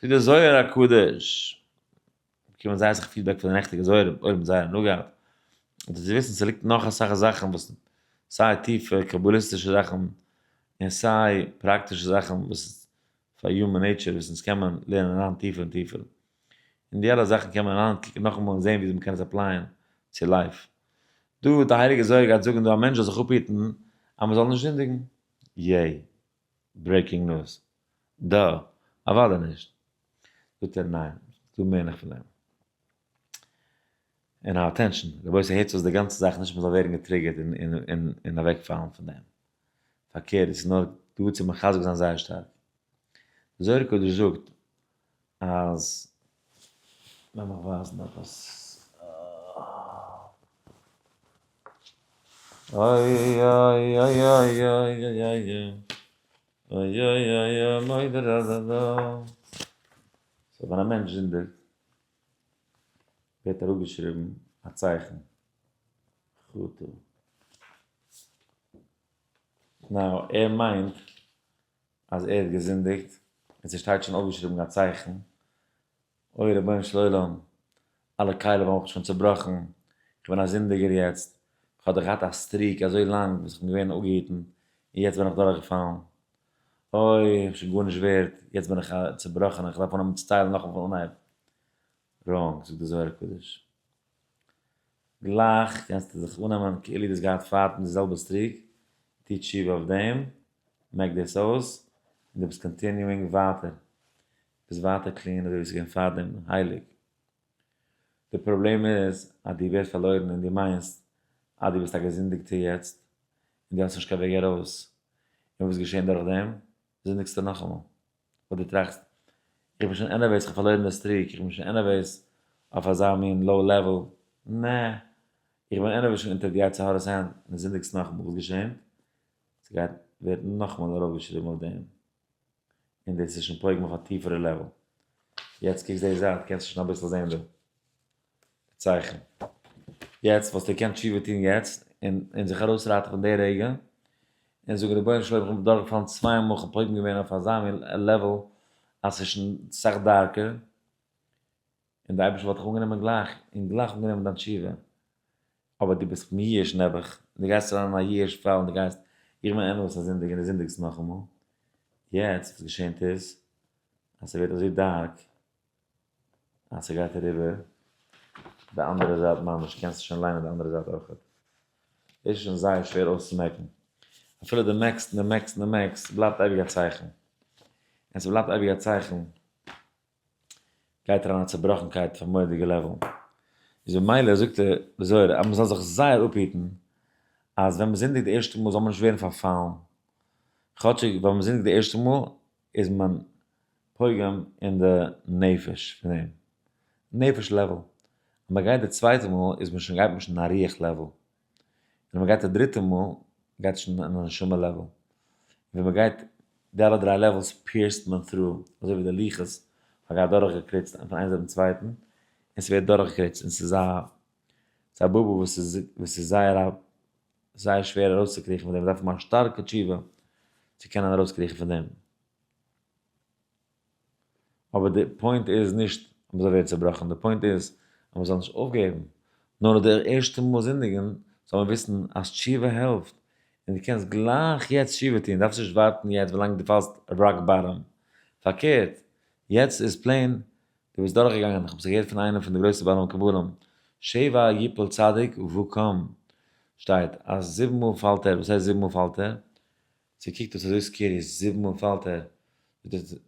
זאגט דער זוהר הקדוש, באקומען זייער אסאך feedback פון די נעכטיגע זוהר, אויב האבן זייער הנאה געהאט. און צו וויסן ס'ליגט נאך אסאך זאכן וואס סיי טיפע קבליסטישע זאכן און סיי פראקטישע זאכן וואס פאר human nature וואס אונז קען מען לערנען אריין טיפער און טיפער. און די אלע זאכן קען מען אריינקוקן נאכאמאל און זען וויאזוי מ'קען עס apply ען צו life. דא די הייליגע זוהר גייט זאגן דא א מענטש זאל זיך אפהיטן אז מ'זאל נישט זינדיגן. יעי. Breaking news. דא. אוודאי נישט. זאגט ער ניין. דא מער נאך פון דעם. און א attention. רבותי הערטס אויס די גאנצע זאך נישט מ'זאל ווערן גע trigger ט און אוועקפאלן פון דעם. פארקערט עס איז נאר דא צו מחזק זיין זייער שטארק. די זוהר הקדוש זאגט אז לאמיך ווייזן עפעס. אוי אוי אוי אוי אוי אוי אוי אוי אוי אוי אוי מוי דא דא דא דא. So ווען א מענטש זינדיגט ווערט אראפגעשריבן א צייכן. חטא. Now ער מיינט אז ער האט געזינדיגט און ס'שטייט שוין אויפגעשריבן א צייכן. אוי רבונו של עולם, אלע כלים האב איך שוין צובראכן, איך בין א זינדיגער יעצט, איך האב דאך געהאט א streak אזוי לאנג וואס איך בין געווען אפגעהיטן, און יעצט בין איך דורכגעפאלן. אוי, איך בין שוין גארנישט ווערד, יעצט בין איך א צובראכענער, איך דארף אנהייבן צו טיילן נאכאמאל פון אנהייב. Wrong, זאגט דער זוהר הקדוש. גלייך קענסטו זיך אננעמען כאילו דו האסט געהאט פארדעם די זעלבע streak, טו תשובה אויף דעם, מעק דאס אויס, און דו ביסט continuing ווייטער. ביסט ווייטער clean אזוי ווי עס איז געווען פארדעם, הייליג. די פראבלעם איז אז דו ווערסט פארלוירן און דו מיינסט אז דו ביסט א געזינדיגטער יעצט און דו האסט נישט קיין וועג ארויס. און וואס געשען דורך דעם? זינדיגסטו נאכאמאל. ווייל דו טראכסט, איך בין שוין anyways, איך האב פארלוירן די streak, איך בין שוין anyways אויף אזא מין low level, נע, איך בין anyways שוין אונטער די יצר הרע'ס הענט, און זינדיגסט נאכאמאל, וואס געשען? ס'גייט ווערט נאכאמאל ארויפגעשריבן אויף דעם, און דאס איז שוין פוגם אויף א טיפערע level. יעצט קוקסט די זייט, קענסטו שוין אביסל זען דא די צייכן. יעצט וואלסטו געקענט תשובה טון יעצט, און זיך ארויסראטעווען די רגע, און זאגן רבונו של עולם איך בין דורכגעפאלן צוויי מאל, כ'האב פוגם געווען אויף אזא מין level אז ס'איז שוין סאך dark ער, און די אייבערשטער וואלט דיך אנגענומען גלייך, און גלייך אנגענומען דיין תשובה, אבער דו ביסט מיואש נעבעך, דו גייסט אריין אין א יאוש פאל און דו גייסט, איך בין anyways א זינדיגער און דו זינדיגסט נאכאמאל, יעצט וואס געשענט איז, אז ס'ווערט אזוי dark, אז ס'גייט אריבער די אנדערע זייט ממש, קענסט שוין ליינען די אנדערע זייט אויכעט. דאס איז שוין זייער שווער אויסצומעקן. אפילו דו מעקסט און דו מעקסט און דו מעקסט, בלייבט אייביג א צייכן. און ס'בלייבט אייביג א צייכן, גייט אריין א צובראכנקייט אויף א מורא'דיגע level. איז במילא זאגט דער זוהר אז מ'זאל זיך זייער אפהיטן אז ווען מ'זינדיגט די ערשטע מאל זאל מען נישט ווערן פארפאלן. כאטשיג ווען מ'זינדיגט די ערשטע מאל איז מען פוגם אין די נפש פון דעם. נפש level. אז מ'גייט די צווייטע מאל איז מען שוין גייט מען שוין אין א רוח level. און מ'גייט די דריטע מאל גייט שוין אין א נשמה level. ווען מ'גייט די אלע דריי levels pierce ט מען through, אזוי ווי די לוחות האט געהאט דורכגעקריצט פון איין זייט צום צווייטן, און ס'ווערט דורכגעקריצט, און ס'איז א ס'איז א בובו וואס איז וואס איז זייער א זייער שווער ארויסצוקריכן פון דעם, מ'דארף האבן א שטארקע תשובה צו קענען ארויסקריכן פון דעם. אבער די point איז נישט אז מ'זאל ווערן צעבראכן, די point איז אז מ'זאל נישט אויפגעבן. נאר די ערשטע מאל זינדיגן זאל מען וויסן אז תשובה העלפט, און דו קענסט גלייך יעצט תשובה טון, דארפסט נישט ווארטן יעצט ווילאנג דו פאלסט rock bottom. פארקערט, יעצט איז plain, דו ביסט דורכגעגאנגען, איך האב עס געהערט פון איינעם פון די גרויסע בעלי מקובלים, שבע יפול צדיק וקם, שטייט אז זיבן מאל פאלט ער, וואס הייסט זיבן מאל פאלט ער? ס'קוקט אויס אזוי scary, זיבן מאל פאלט ער,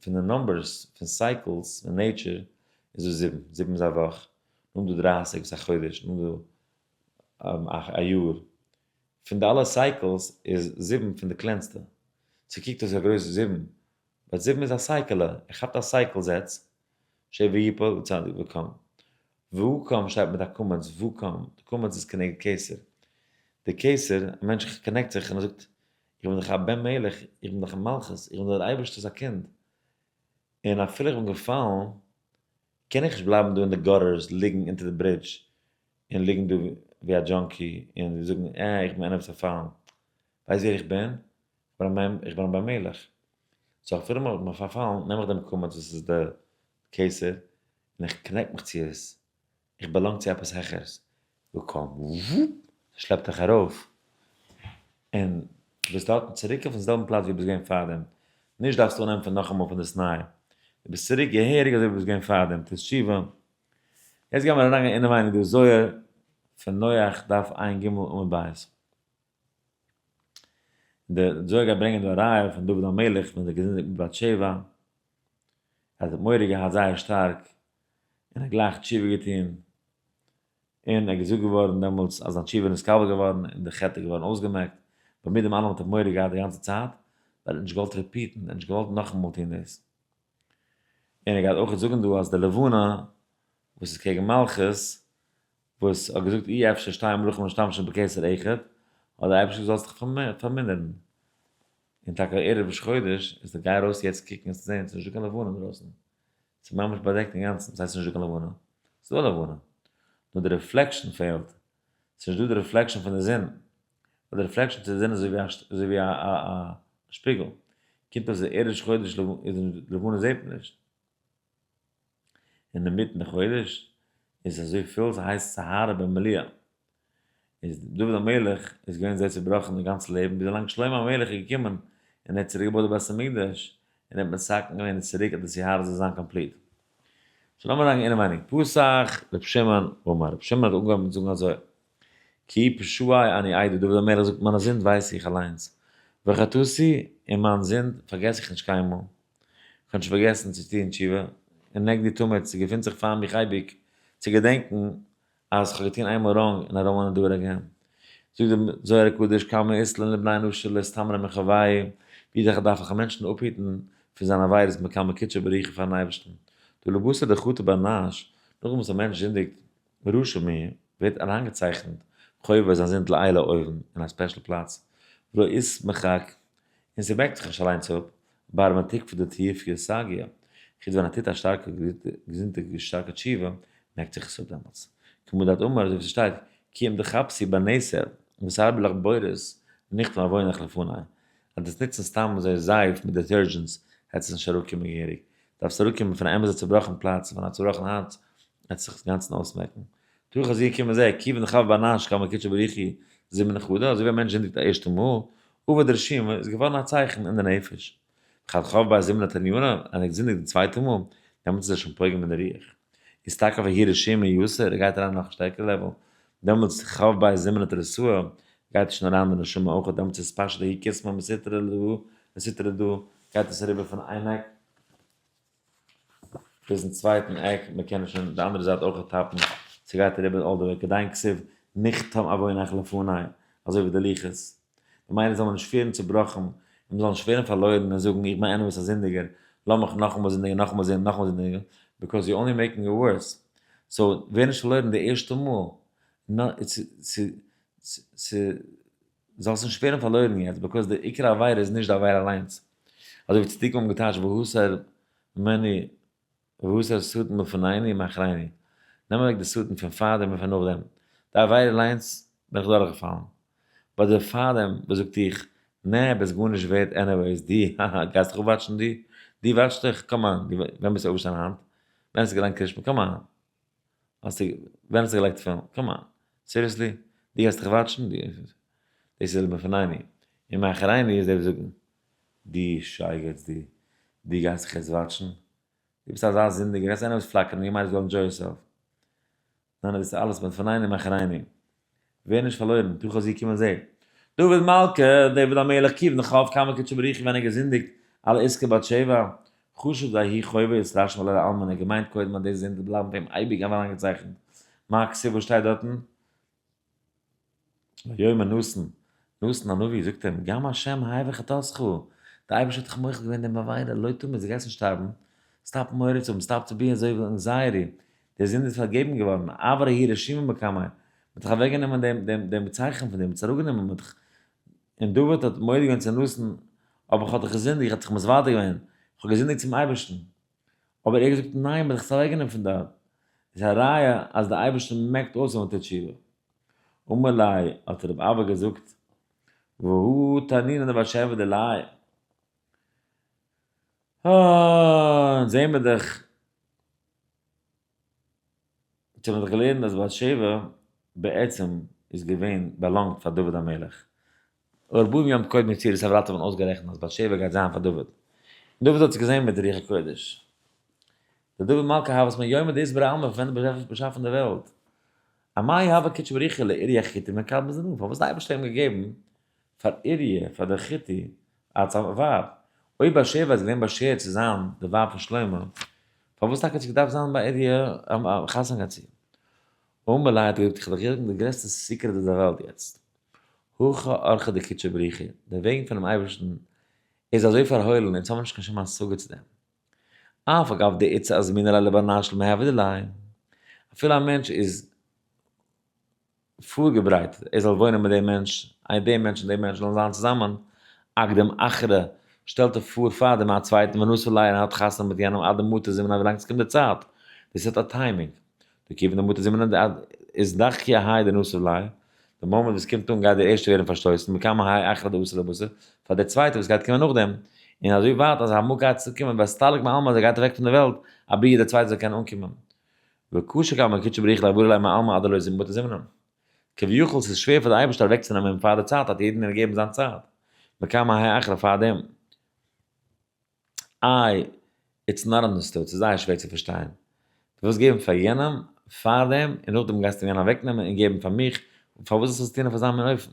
פון די numbers, פון cycles, פון nature, איז דא זיבן, זיבן איז א וואך, נאכדעם דא 30 איז א חודש, נאכדעם דא א יאר. פון די אלע cycles איז זיבן פון די קלענסטע. ס'קוקט אויס א גרויסע זיבן, but זיבן איז א cycle ע, ער כאפט א cycle זעץ, שבע יפול צדיק וקם. וקם שטייט מיט א קמץ, וקם, די קמץ איז כנגד כתר. די כתר, א מענטש connect זיך און ער זאגט, איך בין דאך א בן מלך, איך בין דאך א מלכות, איך בין דער אייבערשטער'ס א קינד. און אפילו איך בין געפאלן, קען איך נישט בלייבן דא אין די gutters, ליגן אונטער די bridge, און ליגן דא ווי א junkie, און זאגן, איך בין איינער וואס איז פארפאלן. ווייסט ווער איך בין? איך בין א בן מלך. so אפילו איך בין פארפאלן, נעם איך דעם קמץ וואס איז די כתר, און איך connect מיך צו עס. איך belong צו עפעס העכערס. וקם, וואופ, שלעפט דיך ארויף. און ביסט דארטן צוריק אויפן זעלבן פלאץ ווי ביסט געווען פארדעם. נישט דארפסטו אנהייבן פון נאכאמאל פון דאס ניי. דו ביסט צוריק געהעריג אזוי ווי ביסט געווען פארדעם. טוסט תשובה. יעצט גייען מיר אריינגיין אינעווייניג דא זוהר פון נח דף עין ג' עמוד ב'. די זוהר גייט ברענגען דא א ראיה פון דוד המלך ווען ער האט געזינדיגט מיט בת שבע. ער האט מורא געהאט זייער שטארק און ער האט גלייך תשובה געטון. און ער איז געזאגט געווארן דעמאלטס אז זיין תשובה איז נתקבל געווארן און די חטא איז געווארן אויסגעמעקט. אבער מיט דעם אלעם האט ער מורא געהאט די גאנצע צייט, ווייל ער האט נישט געוואלט repeat ן, ער האט נישט געוואלט נאכאמאל טון דאס. און ער גייט אויך זאגן דא אז די לבנה וואס איז קעגן מלכות, וואס האט געזאגט אי אפשר שתי מלכים משתמשים בכתר אחד, האט דער אייבערשטער געזאגט זאלסט דיך פארמינערן. און טאקע ערב ראש חודש איז די גיי ארויס יעצט קוקן און זען ס'איז נישטא קיין לבנה אינדרויסן. ס'איז ממש באדעקט אינגאנצן, וואס הייסט נישטא קיין לבנה? ס'איז דא א לבנה, נאר די reflection פעלט. ס'איז נישטא די reflection פון די זון. ווייל די reflection צו די זון איז אזוי ווי א שפיגל. קומט אויס די ערב ראש חודש איז די לבנה זעט מען נישט. אינמיטן די חודש איז אזוי פיל, ס'הייסט סהרה במלואה. איז דוד המלך איז געווען זייער צעבראכן די גאנצע לעבן, ביז לאנג שלמה המלך איז געקומען און ער האט צוריק געבויט די בית המקדש, און ער האט מתקן געווען און צוריק אז די סיהרה זאל זיין complete. so לאמיר אריינגיין אינעווייניג. פתח ר' שמעון אמר, ר' שמעון האט אנגעהויבן זאגן אזוי, כי פשעי אני אדע, דוד המלך זאגט מיינע זינד ווייס איך אליינס, וחטאתי, און מיין זינד פארגעס איך נישט קיינמאל, איך האב נישט פארגעסן צו טון תשובה, און נגדי תמיד, ס'געפינט זיך פאר מיך אייביג צו געדענקן אז כ'האב געטון איינמאל wrong און I don't wanna do it again. זאגט דער זוהר הקדוש כמה אית לן לבני נשא לאסתמרא מחוייהו, ווי דאך דארף איך א מענטשן אפהיטן פון זיינע עבירות מקמי קודשא בריך הוא פארן אייבערשטן. דהא לבתר דחטי בר נש, נאכדעם וואס א מענטש זינדיגט רשים הוא, ווערט אריינגעצייכנט חובו זיין זינד לעילא אויבן אין א special פלאץ, ולא אתמחק, און ס'מעקט זיך נישט אליינס אפ, בר מתקפא דתיוביא סגיא, חוץ ווען ער טוט א שטארקע געזונטע שטארקע תשובה, מעקט זיך עס אפ דעמאלטס. כמו דאת אמר אזוי ווי ס'שטייט, כי אם תכבסי בנתר, ותרבי לך בורית, נכתב עונך לפני. אז דאס נוצן סתם אזוי זייף מיט detergents, העט עס נישט אראפקומען געהעריג. דארף עס אראפקומען פון א אמת'ע צובראכן פלאץ, פון א צובראכן הארץ, העט זיך עס אינגאנצן אויסמעקן. תא חזי כמו זה, כיון דחב בר נש קמי קודשא בריך הוא זימנא חדא, אזוי ווי א מענטש זינדיגט א ערשטע מאל, עבד רשימא איז געווארן א צייכן אין די נפש. וכד חב ביה זימנא תניינא, אז ער האט געזינדיגט די צווייטע מאל, דעמאלטס איז ער שוין פוגם אין די רוח. איז טאקע והוא רשימא יתיר, ער גייט אריין אין נאך א שטערקערע level, דעמאלטס חב ביה זימנא תרסוה, גייט שוין אריין די נשמה אויך, דעמאלטס איז פשט דהיא קיסמא מסתרא לדא, מסתרא דא, גייט עס אריבער פון איין עק ביזן צווייטן עק, מען קען שוין די אנדערע זייט אויך טאפן, ס'גייט אריבער all the way, כדין כתיב נכתם עונך לפני, אזוי ווי די לוחות. ממילא זאל מען נישט ווערן צובראכן, און מען זאל נישט ווערן פארלוירן און זאגן איך בין איינער וואס א זינדיגער, לאמיך נאכאמאל זינדיגן, נאכאמאל זינדיגן, נאכאמאל זינדיגן, because you only making it worse. so ווער נישט פארלוירן די ערשטע מאל, זאלסט נישט ווערן פארלוירן יעצט, because די עיקר עבירה איז נישט די עבירה אליינס. אזוי ווי צדיקים האבן געטייטשט והסר ממני והסר שטן מלפנינו ומאחרינו, נעם אוועק די שטן פון פארדעם און פון נאכדעם, די עבירה אליינס בין איך דורכגעפאלן, but די פארדעם וואס זאגט דיך, נע ביסט גארנישט ווערט anyways, די האהא גייסט דיך אפוואטשן די? דו וואטשסט דיך? Come on, ווען ביסטו אויפגעשטאנען היינט? ווען האסטו געליינט קרישמע? Come on. האסטו, ווען האסטו געלייגט תפילין? Come on. Seriously? דו גייסט דיך וואטשן? דאס איז לפנינו. און מאחרינו איז דער וואס זאגט, דו שייגעץ דו, דו גייסט זיך יעצט וואטשן? דו ביסט אזא זינדיגער, גייסט איינער וואס פלאקערן, you might as well enjoy yourself. ניין, דאס איז אלעס מלפנינו ומאחרינו. ווער נישט פארלוירן, תא חזי קום און זע. דוד מלכא, דוד המלך, כיוון דחב קמיה קודשא בריך הוא ווען ער געזינדיגט על עסקה בת שבע, חשוב דההוא חובה יתרשם עליה לעלמין, ער האט געמיינט קודם אז די זינד וועט בלייבן פאר אים אייביג אריינגעצייכנט. מה כתיב וואס שטייט דארטן? ויאמר נתן, נתן הנביא זאגט אים, גם השם העביר חטאתך, דער אייבערשטער האט דיך מוחל געווען דעם עבירה, לא תמות, דו גייסט נישט שטארבן, stop מורא צו האבן, stop צו be אזוי anxiety, די זינד איז פארגעבן געווארן, עבר ההיא רשימה מקמי, מען האט דיך אוועקגענומען דעם דעם דעם צייכן פון דיר, מען האט עס אראפגענומען, מען האט דיך, און דוד האט מודה געווען צו נתן, אבער איך האב דיך געזינדיגט, איך האב דיך מתוודה געווען, איך האב געזינדיגט צום אייבערשטן. אבער ער האט געזאגט, ניין, מען האט דיך עס אוועקגענומען פון דארט. איז א ראיה אז דער אייבערשטער מעקט אויס ווען מען טוט תשובה. אמר ליה, האט רב אבא געזאגט, והא תנינא דבת שבע דיליה. אה, זעהן מיר דאך, אונז האבן דאך געלערנט אז בת שבע בעצם איז געווען belong ט פאר דוד המלך. ארבעים יום קודם יצירת הוולד האט מען אויסגערעכנט אז בת שבע גייט זיין פאר דוד. און דוד האט זיך געזען מיט רוח הקודש. דער דוד מלכא הוות מיומא דאתברא עלמא פון ווען דער באשעפער האט באשאפן די וועלט. אמאי הוה קודשא בריך הוא לאוריה חיתי מקדמא זמנא, פארוואס האט די אייבערשטער אים געגעבן פאר אוריה, פאר דער חיתי, אלס א ווייב? אויב בת שבע איז געווען באשערט צו זיין די ווייב פון שלמה, פארוואס טאקע האט זי געדארפט זיין ביי אוריה חתונה געהאט צו אים? אמר ליה האט ער געזאגט, איך וועל דיך זאגן די גרעסטע secret אין דער וועלט יעצט, הכי ארחי דקודשא בריך הוא, די וועגן פונעם אייבערשטן איז אזוי פארהוילן, אונז האבן נישט קיין שום השגה צו דעם. אף על גב דאיתתא אזמינא ליה לבר נש למהוי דיליה, אפילו א מענטש איז פארגעברייט ער זאל וואוינען מיט דעם מענטש, דעם מענטש און דעם מענטש זאלן זיין צוזאמען, אקדים אחרא, שטעלט ער פאר פאר דעם א צווייטן ונשא ליה און האט חתונה מיט יענעם עד דמטא זימנא ווילאנג עס קומט די צייט, דאס האט א timing. דכיון דמטא זימנא איז דחיא האי דנסיב ליה, די מאמענט וואס קומט אן גייט דער ערשטער ווערן פארשטויסן, מקמי האי אחרא דאתי לבתר, פאר דער צווייטער וואס גייט קומען נאכדעם, און אזוי ווייט אז אמאל גייט עס אנקומען ואסתלק מעלמא אז ער גייט אוועק פון די וועלט, אבי דער צווייטער זאל קענען אנקומען. וקשה קמי קודשא בריך הוא לאעבורי ליה מעלמא עד דלא מטא זימנא. כביכול ס'איז שווער פאר די אייבערשטער אוועקצונעמען אים פאר די צייט האט יעדן געגעבן זיין צייט. מקמי האי אחרא פאר דעם. איי, it's not understood, ס'איז זייער שווער צו פארשטיין. דו ווילסט געבן פאר יענעם פאר דעם, און נאכדעם גייסטו יענעם אוועקנעמען און געבן פאר מיך, פארוואס זאלסטו עס טון אויף אזא מין אופן?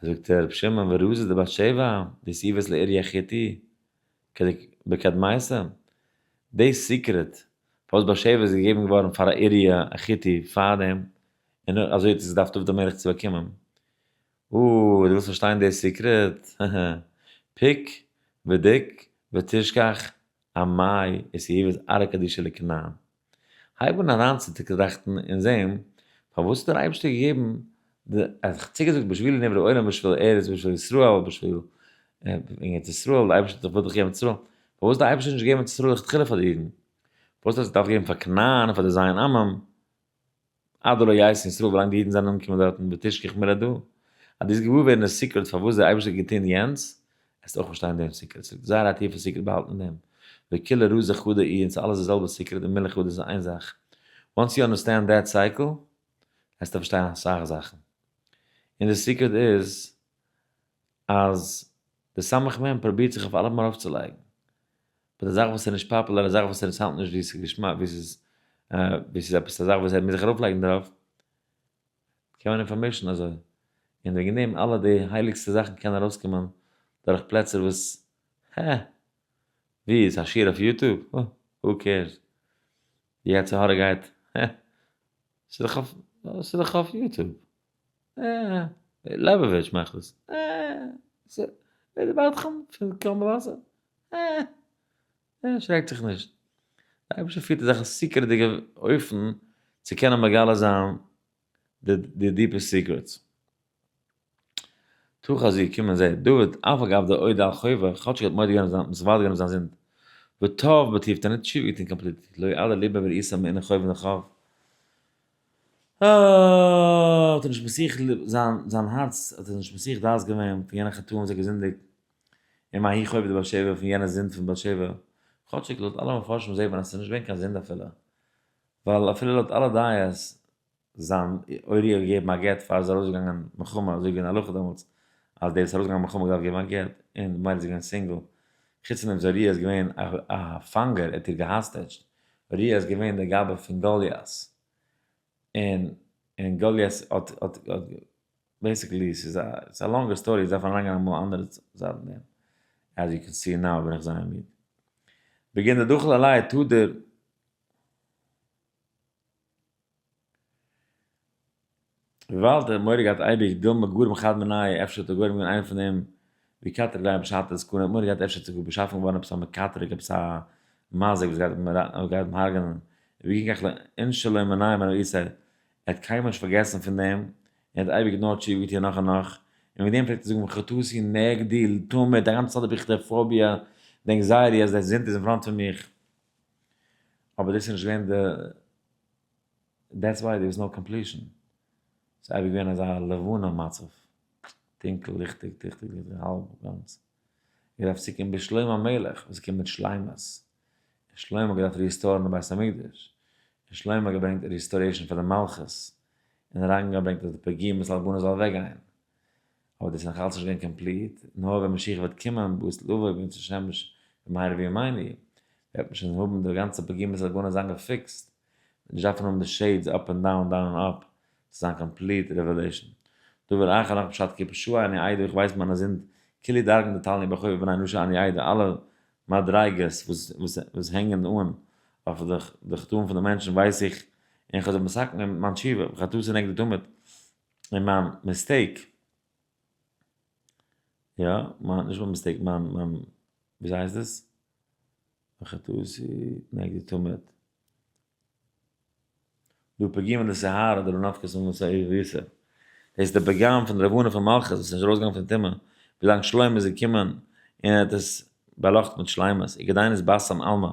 זאגט ר' שמעון ורזא דבת שבע, דאיתיבת לאוריה חיתי, בקדמיתא, די secret פארוואס בת שבע איז געגעבן געווארן פאר אוריה החיתי פאר דעם, און אזוי האט עס געדארפט דוד המלך צו באקומען. אה, דו ווילסט פארשטיין די secret? פוק בדיק ותשכח אמאי איתיהיבת ארעא קדישא לכנען. הייב אן אריינצוטראכטן און זען פארוואס האט דער אייבערשטער געגעבן די, ער האט זיך צוגעזאגט בשבילי נברא עולם בשביל ארץ בשביל ישראל בשביל אין ארץ ישראל, דער אייבערשטער האט דאך וויל דאך געבן ארץ ישראל, פארוואס האט דער אייבערשטער נישט געגעבן ארץ ישראל לכתחילה פאר די אידן? פארוואס האט ער עס געדארפט געבן פאר כנען און פאר די ז' עמים? עד דלא ייתון ישראל ווילאנג די אידן זענען אנגעקומען דארטן ותשכח מילא דא. אז דו וועסט געוואר ווערן די secret פארוואס דער אייבערשטער האט געטון יענץ, וועסטו אויך פארשטיין דעם secret. ס'איז זייער א טיפע secret באהאלטן אין דעם. וכולא רזא חדא איהו און ס'איז אלעס די זעלבע secret און מילה חדא איז איין זאך. Once you understand that cycle, וועסטו פארשטיין אסאך זאכן. און די secret איז אז די סמך מם פרובירט זיך אויף אלעם ארויפצולייגן. But א זאך וואס איז נישט פאפולער, א זאך וואס ער האלט נישט ווי ס'איז געשמאק, ווי ס'איז ווי ס'איז עפעס א זאך וואס ער מוז זיך ארויפלייגן דערויף, קען מען אים פארמישן אזוי. און וועגן דעם אלע די הייליגסטע זאכן קענען ארויסקומען דורך פלעצער וואס, הע, ווי איז א שיעור אויף YouTube? הא, who cares? די יצר הרע גייט, הע, ס'איז דאך אויף, ס'איז דאך אויף YouTube. אה, לעבאוויטש מאכט עס. אה, ווער די בדחן פון קול מבשר? אה, ער שרעקט זיך נישט. דער אייבערשטער פירט אזעלכע secret דיגע אופן צו קענען מגלה זיין די deeper secrets. תא חזי קום און זע, דוד, אף על גב דאודי על חובא, כאטשיג ער האט מודה געווען אויף זיין, מתוודה געווען אויף זיין זינד, ותב בטיב, האט ער נישט תשובה געטון completely, לא יעלה ליבא ברעותא מעינא חובא נכב. האט ער נישט מסיח זיין זיין הארץ האט ער נישט מסיח דעת געווען פון יענע חטאים וואס ער האט געזינדיגט. און מההיא חוב דבת שבע פון יענע זינד פון בת שבע, כאטשיג לויט אלע מפרשים זעט מען אז ס'איז נישט געווען קיין זינד אפילו, ווייל אפילו לויט אלע דעות זיין אוריה האט געגעבן א גט פאר ער איז ארויסגעגאנגען מלחמה, אזוי געווען הלכה דעמאלטס, אז דער וואס איז ארויסגעגאנגען מלחמה דארף געבן א גט, און ממילא איז ער געווען single. חוץ פון דעם איז אוריה איז געווען א פאנגער, ער האט איר געהאסטעדזשט. אוריה איז געווען דער גבאי פון גוליית. און און גוליית האט האט האט basically ס'איז א ס'איז א לאנגע story, עס דארף אריינגיין אמאל אנדערע זייט אין דעם. As you can see now בין איך זייער מיד. בגין דדחיל עליה תדיר. וויבאלד ער האט מורא געהאט אייביג דילמא גרים חד מינייהו אפשר האט ער גורם געווען איינער פון דעם ווי קטרג ליה בשעתא דסכנה, ער האט מורא געהאט אפשר איז באשאפן געווארן עפעס א מקטרג עפעס א מזיק וואס גייט אים הרג'נען, ובגין כך לא אינשי לא מניה מן האיסור, ער האט קיינמאל נישט פארגעסן פון דעם, ער האט אייביג נאר תשובה געטון נאך און נאך, און וועגן דעם פלעגט ער זאגן וחטאתי נגדי תמיד, א גאנצע צייט האב איך די phobia, די anxiety אז דער זינד איז אין front פון מיך, אבער דאס איז נישט געווען די. That's why there is no completion. ס'איז אייביג געווען אזא לבנה מצב. טונקל, ליכטיג, טיכטיג, ליכטיג, האלב, גאנץ. איר דארפט צוקומען ביז שלמה המלך, וואס קומט מיט שלימות. און שלמה האט געדארפט restore ן די בית המקדש. און שלמה האט געברענגט restoration פאר די מלכות. און אריינגעברענגט אז די פגימות הלבנה זאל אוועקגיין. אבער דאס איז נאך אלץ נישט געווען complete, נאר ווען משיח וועט קומען בעתיד לבוא בעזרת השם במהרה בימינו, וועט מען שוין האבן די גאנצע פגימות הלבנה זיין געפיקסט, מ'וועט נישט דארפן האבן די shades up און down, down און up, צו זיין complete revelation. דבר אחר נאך פשט כי פשעי אני אדע, איך ווייס מיינע זינד, כולהו דרגין דתלין בחוב בני נשא אני אדע, אלע מדריגות וואס הענגען אן אויף די חטאים פון די מענטשן ווייס איך, און איך האב זיך מתקן געווען מיט מיין תשובה, וחטאתי נגדי תמיד, און מיין mistake, יא, מיין, נישט מיין mistake, מיין, מיין, וויאזוי הייסט דאס? וחטאתי נגדי תמיד. דא פגימה דסיהרא דלא נפקת ממתא עירבותא. דאס איז די פגם פון די לבנה פון מלכות וואס איז נישט ארויסגעגאנגען פון טומאה, ווילאנג שלמה איז געקומען און ער האט עס באלאכטן מיט שלימות, וכדין אתבסם עלמא,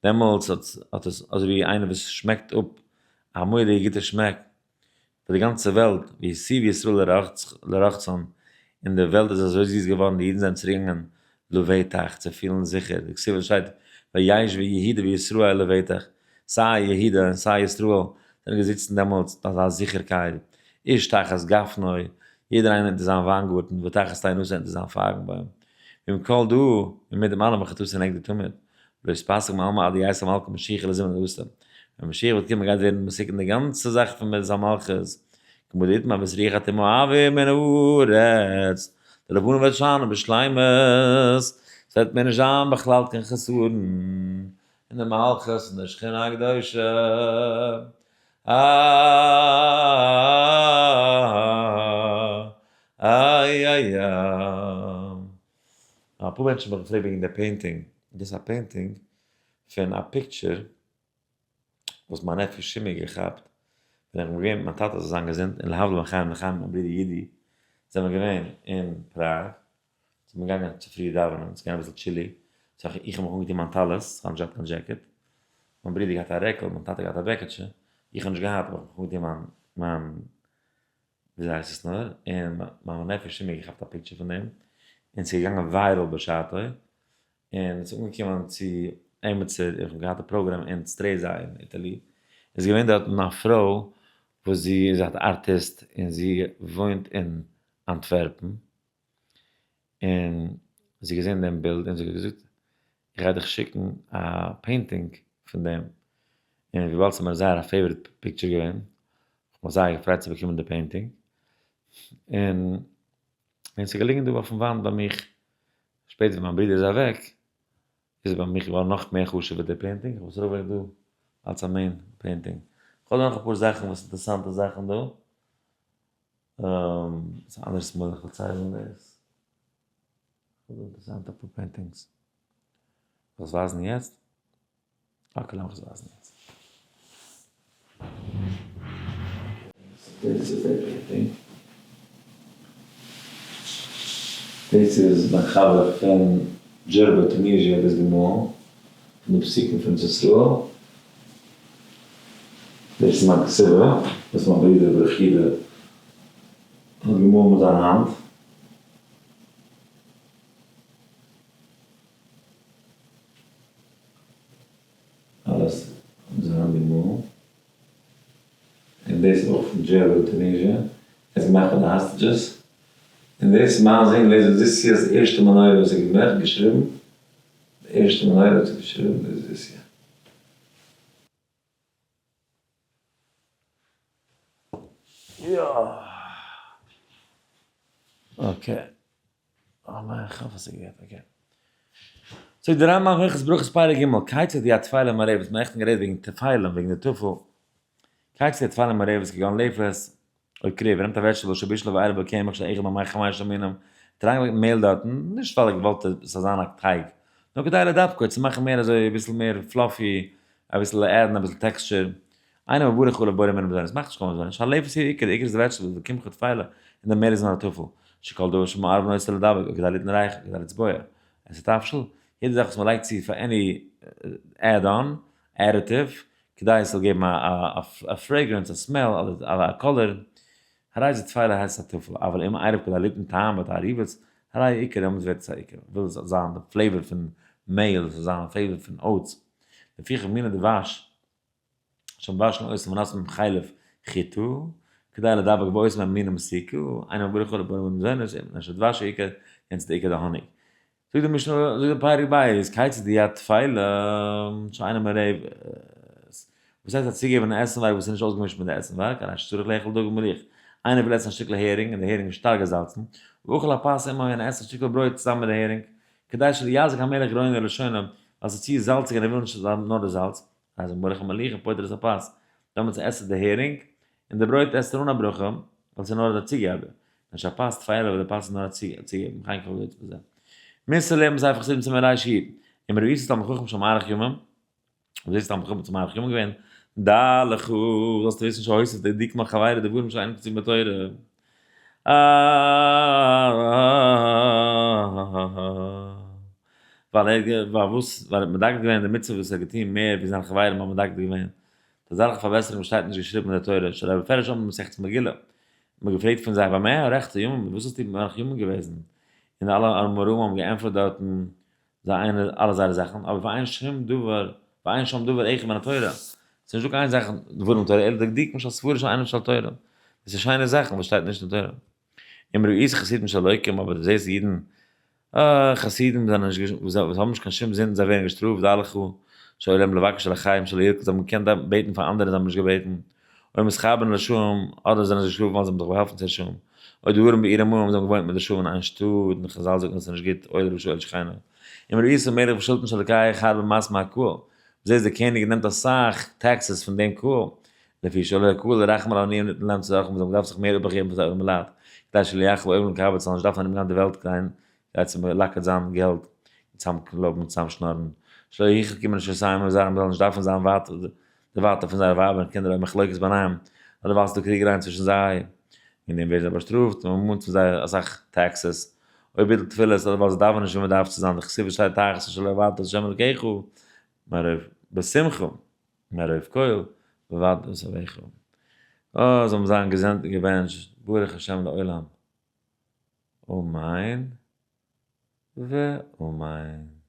דעמאלטס האט עס אזוי ווי איינער וואס שמעקט אפ א מורא'דיגע גוטע שמעק, פאר די גאנצע וועלט, ויתיבו ישראל לרחצן, און די וועלט איז אזוי זיס געווארן, די אידן זענען צוריקגעגאנגען לבטח, צו פילן זיכער, דכתיב וואס שטייט, וישבו יהודה וישראל לבטח, סיי יהודה און סיי ישראל זענען געזיצן דעמאלטס מיט אזא זיכערקייט, איש תחת גפנו, יעדער איינער אונטער זיין וויינגארטן, ותחת תאנתו אונטער זיין פייגנבוים. ועם כל דא, און מיט דעם אלעם וחטאתי נגדי תמיד. לא יתפסק מעלמא עד דיתי מלכא משיחא לזימנא דאתא. ווען משיח וועט קומען גייט ווערן מתוקן די גאנצע זאך פון מדת המלכות, כמה דאיתמר ואתרוח הטומאה אעביר מן הארץ, די לבנה וועט שיינען בשלימות, ס'וועט מער נישט זיין בכלל קיין חסרון אין די מלכות און די שכינה הקדושה. איי איי איי. אפאר מענטשן האבן מיך געפרעגט וועגן די painting, דאס איז א painting פון א picture וואס מיין nephew שימי האט געכאפט ווען איך בין געווען מיט מיין טאטע זאל זיין געזונט און להבדיל בין חיים לחיים מיט מיין ברודער יודי זענען מיר געווען אין פראג, זענען מיר געגאנגען צופרי דאווענען, ס'איז געווען אביסל chilly, so איך האב מיך אנגעטון מיין טלית, איך האב נישט געהאט קיין דזשעקעט, מיין ברודער געהאט א רעקל, מיין טאטע געהאט א בעקעטשע, איך האב נישט געהאט האב איך מיך אנגעטון מיין מיין וויאזוי הייסט עס נאר, און מיין nephew שימי האט געכאפט א picture פון דעם, און ס'איז געגאנגען viral בשעתו, און עס איז אנגעקומען צו עימיצער, איך האב געהאט א program אין סטרעזא אין Italy, איז געווען דארטן א פרוי וואס זי איז א ארטיסט און זי וואוינט אין אנטווערפן, און זי האט געזען דעם בילד און זי האט געזאגט איך גיי דיך שיקן א painting פון דעם, און וויבאלד ס'איז מיר זייער א favorite picture געווען, האב איך מיך זייער געפרייט צו באקומען די painting, און און ס'איז געליגן דא אויפן וואנט ביי מיך, שפעטער ווען מיין ברודער איז אוועק, איז ביי מיך געווארן נאך מער חשוב'ער די painting, איך האב עס ארויפגעלייגט דא אלס א main painting. כ'האב דא נאך אפאר זאכן וואס אינטערעסאנטע זאכן דא, ס'איז אנדערש מאל איך פארצייל דאס. כ'האב דא אינטערעסאנטע אפאר paintings. זאל עס ווייזן יעצט? Okay לאמיך עס ווייזן יעצט. דאס איז די painting. דאס איז מיין חבר פון דזשערבא טוניזיע האט דאס געמאלן, פון די פסוקים פון ארץ ישראל. דאס איז מיין כתובה וואס מיין ברודער ברוך יודא האט געמאלן מיט זיין האנט. געמאלן. און דאס איז אויך פון דזשערבא טוניזיע, עס איז געמאכט פאר די hostages. און דאס איז מיין זון לעזער זיסיע'ס ערשטע מנורה וואס ער האט געמאכט, געשריבן. די ערשטע מנורה וואס ער האט געשריבן איז זיסיא. יא. Okay. אה, איך האף אז ס'גייט, okay. זאגט דער רמב ם הלכות ברכות פרק ג', כיצד היא התפלה מעורבת, מ'האט נעכטן גערעדט וועגן תפלה, וועגן די טפל. כיצד היא התפלה מעורבת, כגון לפת, או כרוב, ער נעמט א vegetable שבישלה ועירבה קמח שאחד מחמש מינים, האט אריינגעלייגט מעהל דארטן, נישט ווייל ער האט געוואלט עס זאל זיין א טייג, נאר כדי לדבקו, צו מאכן מער אזוי אביסל מער fluffy, אביסל add ן אביסל texture, אינו מברך עליו בורא מיני מזונות, מאכט נישט קיין מזונות, שהלפת היא עיקר, די עיקר איז די vegetable, די קמחא תפלה, און די מעהל איז נאר א טפל, שכל דבר שמערבין אותו לדבק, או כדי ליתן ריח, או כדי לצבוע, עס איז תבשיל, יעדע זאך וואס מען לייגט צו פאר any add on, additive, כדי עס זאל געבן א fragrance, א smell, אדער א color, הרי זה תפלה הייסט א טפל, אבל אם עירב כדי ליתן טעם ותערובת, הרי עיקר, דעמאלטס ווערט עס א עיקר, וויל עס זאל זיין די flavor פון מעהל, עס זאל זיין א flavor פון oats, לפיכך מיני דבש, שמבשלין אותן ונותנין חלב חיטה, כדי לדבק ועושין מהן מיני מתיקה, אינו מברך עליו בורא מיני מזונות, מפני שדבש עיקר, יענץ איז די עיקר די האניג. זאגט די משנה, זאגט די פרק ב', כיצד היא התפלה שאינה מעורבת, וואס הייסט א צוגעבן אן עסנווארג וואס איז נישט אויסגעמישט מיט די עסנווארג, הרי שצריך לאכול דגן מליח, איינער וויל עסן א שטיקל הערינג און די הערינג איז שטארק געזאלצן, ואכל הפת עמו און ער עסט א שטיקל ברויט צוזאמען מיט די הערינג, כדי שלא יזיק המלח גרונו לשונו, ווייל ס'איז צו זאלציג און ער וויל נישט ס'זאל זיין נאר די זאלץ, אז מברך המליח ופוטר את הפת, דעמאלטס עסט ער די הערינג, און די ברויט עסט ער אן א ברכה, ווייל ס'איז נאר א צוגעבער, ווען שהפת תפלה ווייל די פת איז נאר א צוגעבן, וכן כל היוצא בזה. מוסר לערנט ספר חסידים סימן רי, אם ראית תלמיד חכם שמאריך ימים, אויב זעסטו תלמיד חכם שמאריך ימים געווען, דע לך, זאלסטו וויסן שהוסיף דקדוק מחבירו דברים שאינם כתובים בתורה. ווייל ער ווייל וואס ווייל ער האט מדקדק געווען אין די מצוה וואס ער האט געטון מער ווי זיינע חברים האבן מדקדק געווען. די אזעלכע פארבעסערונג שטייט נישט געשריבן אין די תורה, שהרי בפירוש אמרו במסכת מגילה. מען האט געפרעגט פון זיי במה הארכת ימים, וואס האסטו מאריך ימים געוועזן? און אלע אמוראים האבן געענטפערט דארטן זיי איינע אלע זייערע זאכן, אבער ואין שום דבר, ואין שם דבר אחד מן התורה, ס'איז נישטא קיין זאך דברים אין תורה, אלא דקדוקים של ספרים שאינם של תורה, דאס איז שיינע זאכן וואס שטייט נישט אין תורה. אם ראית חסידים שלוקים, אבער דו זעסט אידן, אה, חסידים זענען נישט, וואס האבן נישט קיין שום זינד, זיי ווערן געשטראפט, דע לך, שהיה להם לבקש על אחיהם שלא ילקו, זיי האבן געקענט בעטן פאר אנדערע, זיי האבן נישט געבעטן. או מתחברין לרשעים, אדער זענען זיי געשטראפט ווייל זיי האבן זיך באהאלפן צו רשעים. או דרים בעיר עמהם, זיי האבן געוואוינט מיט רשעים אין איין שטאט, און חזל זאגן אז עס איז נישט גוט, אוי לרשע אוי לשכנו. אם ראית מלך ושלטון שלוקח הרבה מס מהקהל, זעסט דער קעניג נעמט אסאך taxes פון דעם קהל, לפי שלא הקהל לרחם על העניים ליתן להם צרכם, זיי האבן געדארפט זיך מער איבערגעבן פאר זייער ארעמע לייט, כדי שלא יחלו עולם לקבץ, זאלן נישט דארפן ארומגיין די וועלט גיין כדי צו מלקט זיין געלט און צוזאמקלויבן און צוזאמשנארן, שלא ירחקו מנשותיהם ומזרעם, זיי זאלן נישט דארפן זיין ווייט דערווייטערט פון זייערע ווייבער און קינדער אויב מחלוקת ביניהם, אדער ווייל ס'איז דא קריגערייען צווישן זיי, וועגן דעם ווערן זיי באשטראפט און מ'מאנט פון זיי אסאך taxes, אויב ביטול תפילות, אדער ווייל זיי דאווענען נישט ווי מ'דארף צו זיין, דכתיב שטייט תחת אשר לא עבדת את ה' אלקיך מרוב בשמחה מרוב כל ועבדת את אביך. אה, זאל מען זיין געזונט און געבענטשט, ברוך השם לעולם, אמן ואמן.